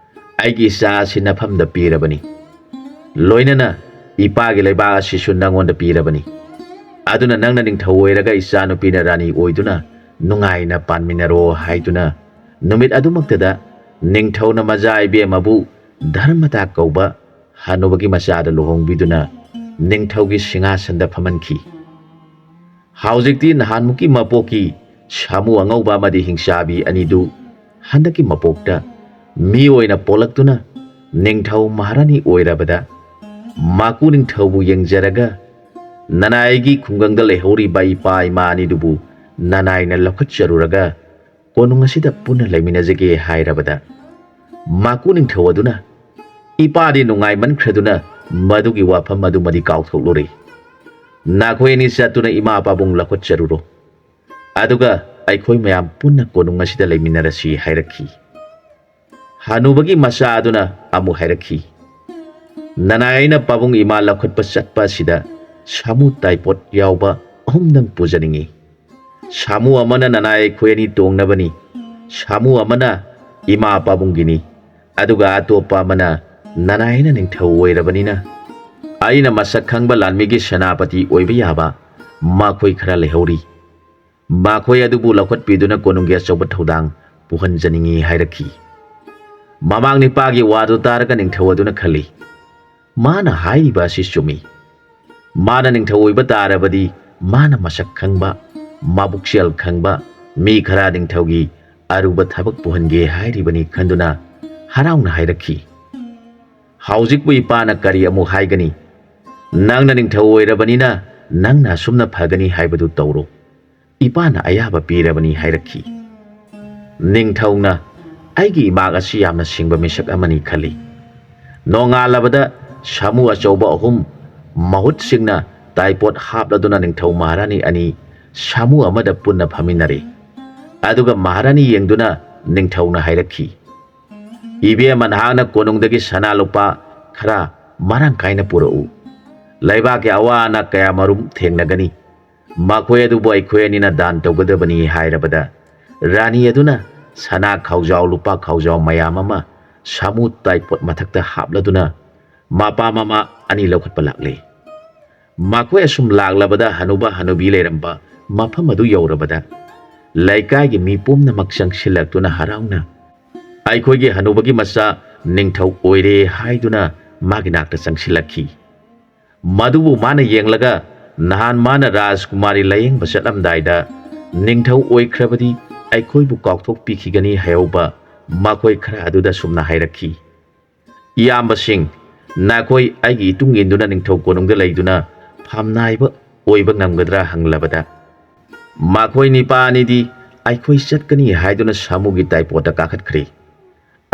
ꯑꯩꯒꯤ ꯏꯆꯥ ꯑꯁꯤ ꯅꯐꯝꯗ ꯄꯤꯔꯕꯅꯤ꯫ ꯂꯣꯏꯅꯅ ꯏꯄꯥꯒꯤ ꯂꯩꯕꯥꯛ ꯑꯁꯤꯁꯨ ꯅꯪꯉꯣꯟꯗ ꯄꯤꯔꯕꯅꯤ꯫ ꯑꯗꯨꯅ ꯅꯪꯅ ꯅꯤꯡꯊꯧ ꯑꯣꯏꯔꯒ ꯏꯆꯥꯅꯨꯄꯤꯅ ꯔꯥꯅꯤ ꯑꯣꯏꯗꯨꯅ ꯅꯨꯡꯉꯥꯏꯅ ꯄꯥꯟꯃꯤꯟꯅꯔꯣ" ꯍꯥꯏꯗꯨꯅ ꯅꯨꯃꯤꯠ ꯑꯗꯨꯃꯛꯇꯗ ꯅꯤꯡꯊꯧꯅ ꯃꯆꯥ ꯏꯕꯦꯝꯃꯕꯨ ꯙꯔꯃꯇꯥ ꯀꯧꯕ ꯍꯅꯨꯕꯒꯤ ꯃꯆꯥꯗ ꯂꯨꯍꯣꯡꯕꯤꯗꯨꯅ ꯅꯤꯡꯊꯧꯒꯤ ꯁꯤꯡꯍꯥꯁꯟꯗ ꯐꯝꯍꯟꯈꯤ꯫ ꯍꯧꯖꯤꯛꯇꯤ ꯅꯍꯥꯟꯃꯨꯛꯀꯤ ꯃꯄꯣꯛꯀꯤ ꯁꯥꯃꯨ ꯑꯉꯧꯕ ꯑꯃꯗꯤ ꯍꯤꯡꯆꯥꯕꯤ ꯑꯅꯤꯗꯨ ꯍꯟꯗꯛꯀꯤ ꯃꯄꯣꯛꯇ ꯃꯤ ꯑꯣꯏꯅ ꯄꯣꯛꯂꯛꯇꯨꯅ ꯅꯤꯡꯊꯧ ꯃꯍꯥꯔꯥꯅꯤ ꯑꯣꯏꯔꯕꯗ, ꯃꯥꯀꯨ ꯅꯤꯡꯊꯧꯕꯨ ꯌꯦꯡꯖꯔꯒ, ꯅꯅꯥꯏꯒꯤ ꯈꯨꯡꯒꯪꯗ ꯂꯩꯍꯧꯔꯤꯕ ꯏꯄꯥ ꯏꯃꯥ ꯑꯅꯤꯗꯨꯕꯨ ꯅꯅꯥꯏꯅ ꯂꯧꯈꯠꯆꯔꯨꯔꯒ ꯀꯣꯅꯨꯡ ꯑꯁꯤꯗ ꯄꯨꯟꯅ ꯂꯩꯃꯤꯟꯅꯖꯒꯦ ꯍꯥꯏꯔꯕꯗ, ꯃꯥꯀꯨ ꯅꯤꯡꯊꯧ ꯑꯗꯨꯅ, "ꯏꯄꯥꯗꯤ ꯅꯨꯡꯉꯥꯏꯃꯟꯈ꯭ꯔꯗꯨꯅ ꯃꯗꯨꯒꯤ ꯋꯥꯐꯝ ꯑꯗꯨꯃꯗꯤ ꯀꯥꯎꯊꯣꯛꯂꯨꯔꯦ꯫ ꯅꯈꯣꯏ ꯑꯅꯤ ꯆꯠꯇꯨꯅ ꯏꯃꯥ ꯄꯥꯕꯨꯡ ꯂꯧꯈꯠꯆꯔꯨꯔꯣ, ꯑꯗꯨꯒ ꯑꯩꯈꯣꯏ ꯃꯌꯥꯝ ꯄꯨꯟꯅ ꯀꯣꯅꯨꯡ ꯑꯁꯤꯗ ꯂꯩꯃꯤꯟꯅꯔꯁꯤ" ꯍꯥꯏꯔꯛꯈꯤ꯫ ꯍꯅꯨꯕꯒꯤ ꯃꯆꯥ ꯑꯗꯨꯅ ꯑꯃꯨꯛ ꯍꯥꯏꯔꯛꯈꯤ, "ꯅꯅꯥꯏ ꯑꯩꯅ ꯄꯥꯕꯨꯡ ꯏꯃꯥ ꯂꯧꯈꯠꯄ ꯆꯠꯄ ꯑꯁꯤꯗ ꯁꯥꯃꯨ ꯇꯥꯏꯄꯣꯠ ꯌꯥꯎꯕ ꯑꯍꯨꯝꯗꯪ ꯄꯨꯖꯅꯤꯡꯏ꯫ ꯁꯥꯃꯨ ꯑꯃꯅ ꯅꯅꯥꯏ ꯑꯩꯈꯣꯏ ꯑꯅꯤ ꯇꯣꯡꯅꯕꯅꯤ, ꯁꯥꯃꯨ ꯑꯃꯅ ꯏꯃꯥ ꯄꯥꯕꯨꯡꯒꯤꯅꯤ, ꯑꯗꯨꯒ ꯑꯇꯣꯞꯄ ꯑꯃꯅ, "ꯅꯅꯥꯏꯅ ꯅꯤꯡꯊꯧ ꯑꯣꯏꯔꯕꯅꯤꯅ, ꯑꯩꯅ ꯃꯁꯛ ꯈꯪꯕ ꯂꯥꯟꯃꯤꯒꯤ ꯁꯦꯅꯥꯄꯇꯤ ꯑꯣꯏꯕ ꯌꯥꯕ ꯃꯈꯣꯏ ꯈꯔ ꯂꯩꯍꯧꯔꯤ꯫ ꯃꯈꯣꯏ ꯑꯗꯨꯕꯨ ꯂꯧꯈꯠꯄꯤꯗꯨꯅ ꯀꯣꯅꯨꯡꯒꯤ ꯑꯆꯧꯕ ꯊꯧꯗꯥꯡ ꯄꯨꯍꯟꯖꯅꯤꯡꯏ" ꯍꯥꯏꯔꯛꯈꯤ꯫ ꯃꯃꯥꯡ ꯅꯤꯄꯥꯒꯤ ꯋꯥꯗꯨ ꯇꯥꯔꯒ ꯅꯤꯡꯊꯧ ꯑꯗꯨꯅ ꯈꯜꯂꯤ, "ꯃꯥꯅ ꯍꯥꯏꯔꯤꯕ ꯑꯁꯤ ꯆꯨꯝꯃꯤ꯫ ꯃꯥꯅ ꯅꯤꯡꯊꯧ ꯑꯣꯏꯕ ꯇꯥꯔꯕꯗꯤ ꯃꯥꯅ ꯃꯁꯛ ꯈꯪꯕ, ꯃꯕꯨꯛꯆꯦꯜ ꯈꯪꯕ ꯃꯤ ꯈꯔ ꯅꯤꯡꯊꯧꯒꯤ ꯑꯔꯨꯕ ꯊꯕꯛ ꯄꯨꯍꯟꯒꯦ ꯍꯥꯏꯔꯤꯕꯅꯤ" ꯈꯟꯗꯨꯅ ꯍꯔꯥꯎꯅ ꯍꯥꯏꯔꯛꯈꯤ꯫ "ꯍꯧꯖꯤꯛꯄꯨ ꯏꯄꯥꯅ ꯀꯔꯤ ꯑꯃꯨꯛ ꯍꯥꯏꯒꯅꯤ? ꯅꯪꯅ ꯅꯤꯡꯊꯧ ꯑꯣꯏꯔꯕꯅꯤꯅ ꯅꯪꯅ ꯑꯁꯨꯝꯅ ꯐꯒꯅꯤ ꯍꯥꯏꯕꯗꯨ ꯇꯧꯔꯣ꯫ ꯏꯄꯥꯅ ꯑꯌꯥꯕ ꯄꯤꯔꯕꯅꯤ" ꯍꯥꯏꯔꯛꯈꯤ꯫ ꯅꯤꯡꯊꯧꯅ, "ꯑꯩꯒꯤ ꯏꯃꯥ ꯑꯁꯤ ꯌꯥꯝꯅ ꯁꯤꯡꯕ ꯃꯤꯁꯛ ꯑꯃꯅꯤ" ꯈꯜꯂꯤ꯫ ꯅꯣꯡꯉꯥꯜꯂꯕꯗ ꯁꯥꯃꯨ ꯑꯆꯧꯕ ꯑꯍꯨꯝ ꯃꯍꯨꯠꯁꯤꯡꯅ ꯇꯥꯏꯄꯣꯠ ꯍꯥꯞꯂꯗꯨꯅ ꯅꯤꯡꯊꯧ ꯃꯍꯥꯔꯥꯅꯤ ꯑꯅꯤ ꯁꯥꯃꯨ ꯑꯃꯗ ꯄꯨꯟꯅ ꯐꯝꯃꯤꯟꯅꯔꯦ꯫ ꯑꯗꯨꯒ ꯃꯍꯥꯔꯥꯅꯤ ꯌꯦꯡꯗꯨꯅ ꯅꯤꯡꯊꯧꯅ ꯍꯥꯏꯔꯛꯈꯤ, "ꯏꯕꯦꯝꯃ, ꯅꯍꯥꯛꯅ ꯀꯣꯅꯨꯡꯗꯒꯤ ꯁꯅꯥ ꯂꯨꯄꯥ ꯈꯔ ꯃꯔꯥꯡ ꯀꯥꯏꯅ ꯄꯨꯔꯛꯎ꯫ ꯂꯩꯕꯥꯛꯀꯤ ꯑꯋꯥ ꯑꯅꯥ ꯀꯌꯥ ꯃꯔꯨꯝ ꯊꯦꯡꯅꯒꯅꯤ꯫ ꯃꯈꯣꯏ ꯑꯗꯨꯕꯨ ꯑꯩꯈꯣꯏ ꯑꯅꯤꯅ ꯗꯥꯟ ꯇꯧꯒꯗꯕꯅꯤ" ꯍꯥꯏꯔꯕꯗ, ꯔꯥꯅꯤ ꯑꯗꯨꯅ ꯁꯅꯥ ꯈꯥꯎꯖꯥꯎ, ꯂꯨꯄꯥ ꯈꯥꯎꯖꯥꯎ ꯃꯌꯥꯝ ꯑꯃ ꯁꯥꯃꯨ ꯇꯥꯏꯄꯣꯠ ꯃꯊꯛꯇ ꯍꯥꯞꯂꯗꯨꯅ ꯃꯄꯥ ꯃꯃꯥ ꯑꯅꯤ ꯂꯧꯈꯠꯄ ꯂꯥꯛꯂꯦ꯫ ꯃꯈꯣꯏ ꯑꯁꯨꯝ ꯂꯥꯛꯂꯕꯗ ꯍꯅꯨꯕ ꯍꯅꯨꯕꯤ ꯂꯩꯔꯝꯕ ꯃꯐꯝ ꯑꯗꯨ ꯌꯧꯔꯕꯗ, ꯂꯩꯀꯥꯏꯒꯤ ꯃꯤ ꯄꯨꯝꯅꯃꯛ ꯆꯪꯁꯤꯜꯂꯛꯇꯨꯅ ꯍꯔꯥꯎꯅ, "ꯑꯩꯈꯣꯏꯒꯤ ꯍꯅꯨꯕꯒꯤ ꯃꯆꯥ ꯅꯤꯡꯊꯧ ꯑꯣꯏꯔꯦ" ꯍꯥꯏꯗꯨꯅ ꯃꯥꯒꯤ ꯅꯥꯛꯇ ꯆꯪꯁꯤꯜꯂꯛꯈꯤ꯫ ꯃꯗꯨꯕꯨ ꯃꯥꯅ ꯌꯦꯡꯂꯒ, ꯅꯍꯥꯟ ꯃꯥꯅ ꯔꯥꯖꯀꯨꯃꯥꯔꯤ ꯂꯥꯌꯦꯡꯕ ꯆꯠꯂꯝꯗꯥꯏꯗ ꯅꯤꯡꯊꯧ ꯑꯣꯏꯈ꯭ꯔꯕꯗꯤ ꯑꯩꯈꯣꯏꯕꯨ ꯀꯥꯎꯊꯣꯛꯄꯤꯈꯤꯒꯅꯤ ꯍꯥꯏꯍꯧꯕ ꯃꯈꯣꯏ ꯈꯔ ꯑꯗꯨꯗ ꯁꯨꯝꯅ ꯍꯥꯏꯔꯛꯈꯤ, "ꯏꯌꯥꯝꯕꯁꯤꯡ, ꯅꯈꯣꯏ ꯑꯩꯒꯤ ꯏꯇꯨꯡ ꯏꯟꯗꯨꯅ ꯅꯤꯡꯊꯧ ꯀꯣꯅꯨꯡꯗ ꯂꯩꯗꯨꯅ ꯐꯝꯅꯥꯏꯕ ꯑꯣꯏꯕ ꯉꯝꯒꯗ꯭ꯔꯥ?" ꯍꯪꯂꯕꯗ, ꯃꯈꯣꯏ ꯅꯤꯄꯥ ꯑꯅꯤꯗꯤ ꯑꯩꯈꯣꯏ ꯆꯠꯀꯅꯤ ꯍꯥꯏꯗꯨꯅ ꯁꯥꯃꯨꯒꯤ ꯇꯥꯏꯄꯣꯠꯇ ꯀꯥꯈꯠꯈ꯭ꯔꯦ꯫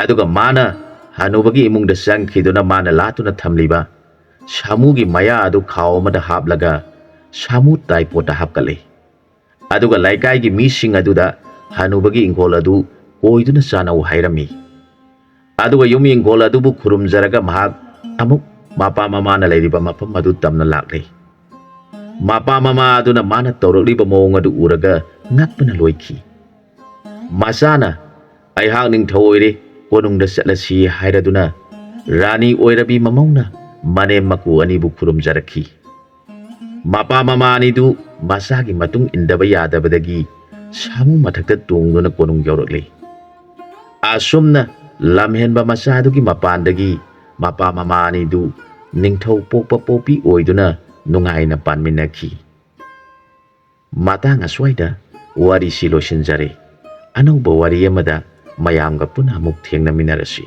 ꯑꯗꯨꯒ ꯃꯥꯅ ꯍꯅꯨꯕꯒꯤ ꯏꯃꯨꯡꯗ ꯆꯪꯈꯤꯗꯨꯅ ꯃꯥꯅ ꯂꯥꯠꯇꯨꯅ ꯊꯝꯂꯤꯕ ꯁꯥꯃꯨꯒꯤ ꯃꯌꯥ ꯑꯗꯨ ꯈꯥꯎ ꯑꯃꯗ ꯍꯥꯞꯂꯒ ꯁꯥꯃꯨ ꯇꯥꯏꯄꯣꯠꯇ ꯍꯥꯞꯀꯠꯂꯦ꯫ ꯑꯗꯨꯒ ꯂꯩꯀꯥꯏꯒꯤ ꯃꯤꯁꯤꯡ ꯑꯗꯨꯗ ꯍꯅꯨꯕꯒꯤ ꯏꯪꯈꯣꯜ ꯑꯗꯨ ꯀꯣꯏꯗꯨꯅ ꯆꯥꯅꯧ ꯍꯥꯏꯔꯝꯃꯤ꯫ ꯑꯗꯨꯒ ꯌꯨꯝ ꯏꯪꯈꯣꯜ ꯑꯗꯨꯕꯨ ꯈꯨꯔꯨꯝꯖꯔꯒ ꯃꯍꯥꯛ ꯑꯃꯨꯛ ꯃꯄꯥ ꯃꯃꯥꯅ ꯂꯩꯔꯤꯕ ꯃꯐꯝ ꯑꯗꯨ ꯇꯝꯅ ꯂꯥꯛꯂꯦ꯫ ꯃꯄꯥ ꯃꯃꯥ ꯑꯗꯨꯅ ꯃꯥꯅ ꯇꯧꯔꯛꯂꯤꯕ ꯃꯑꯣꯡ ꯑꯗꯨ ꯎꯔꯒ ꯉꯛꯄꯅ ꯂꯣꯏꯈꯤ꯫ ꯃꯆꯥꯅ, "ꯑꯩꯍꯥꯛ ꯅꯤꯡꯊꯧ ꯑꯣꯏꯔꯦ, ꯀꯣꯅꯨꯡꯗ ꯆꯠꯂꯁꯤ ꯍꯥꯏꯔꯗꯨꯅ ꯔꯥꯅꯤ ꯑꯣꯏꯔꯕꯤ ꯃꯃꯧꯅ ꯃꯅꯦꯝ ꯃꯀꯨ ꯑꯅꯤꯕꯨ ꯈꯨꯔꯨꯝꯖꯔꯛꯈꯤ꯫ ꯃꯄꯥ ꯃꯃꯥ ꯑꯅꯤꯗꯨ ꯃꯆꯥꯒꯤ ꯃꯇꯨꯡ ꯏꯟꯗꯕ ꯌꯥꯗꯕꯗꯒꯤ ꯁꯥꯃꯨ ꯃꯊꯛꯇ ꯇꯣꯡꯗꯨꯅ ꯀꯣꯅꯨꯡ ꯌꯧꯔꯛꯂꯤ꯫ ꯑꯁꯨꯝꯅ ꯂꯝꯍꯦꯟꯕ ꯃꯆꯥꯗꯨꯒꯤ ꯃꯄꯥꯟꯗꯒꯤ ꯃꯄꯥ ꯃꯃꯥ ꯑꯅꯤꯗꯨ ꯅꯤꯡꯊꯧ ꯄꯣꯛꯄ ꯄꯣꯛꯄꯤ ꯑꯣꯏꯗꯨꯅ ꯅꯨꯡꯉꯥꯏꯅ ꯄꯥꯟꯃꯤꯟꯅꯈꯤ꯫ ꯃꯇꯥꯡ ꯑꯁ꯭ꯋꯥꯏꯗ ꯋꯥꯔꯤꯁꯤ ꯂꯣꯏꯁꯤꯟꯖꯔꯦ꯫ ꯑꯅꯧꯕ ꯋꯥꯔꯤ ꯑꯃꯗ ꯃꯌꯥꯝꯒ ꯄꯨꯟꯅ ꯑꯃꯨꯛ ꯊꯦꯡꯅꯃꯤꯟꯅꯔꯁꯤ꯫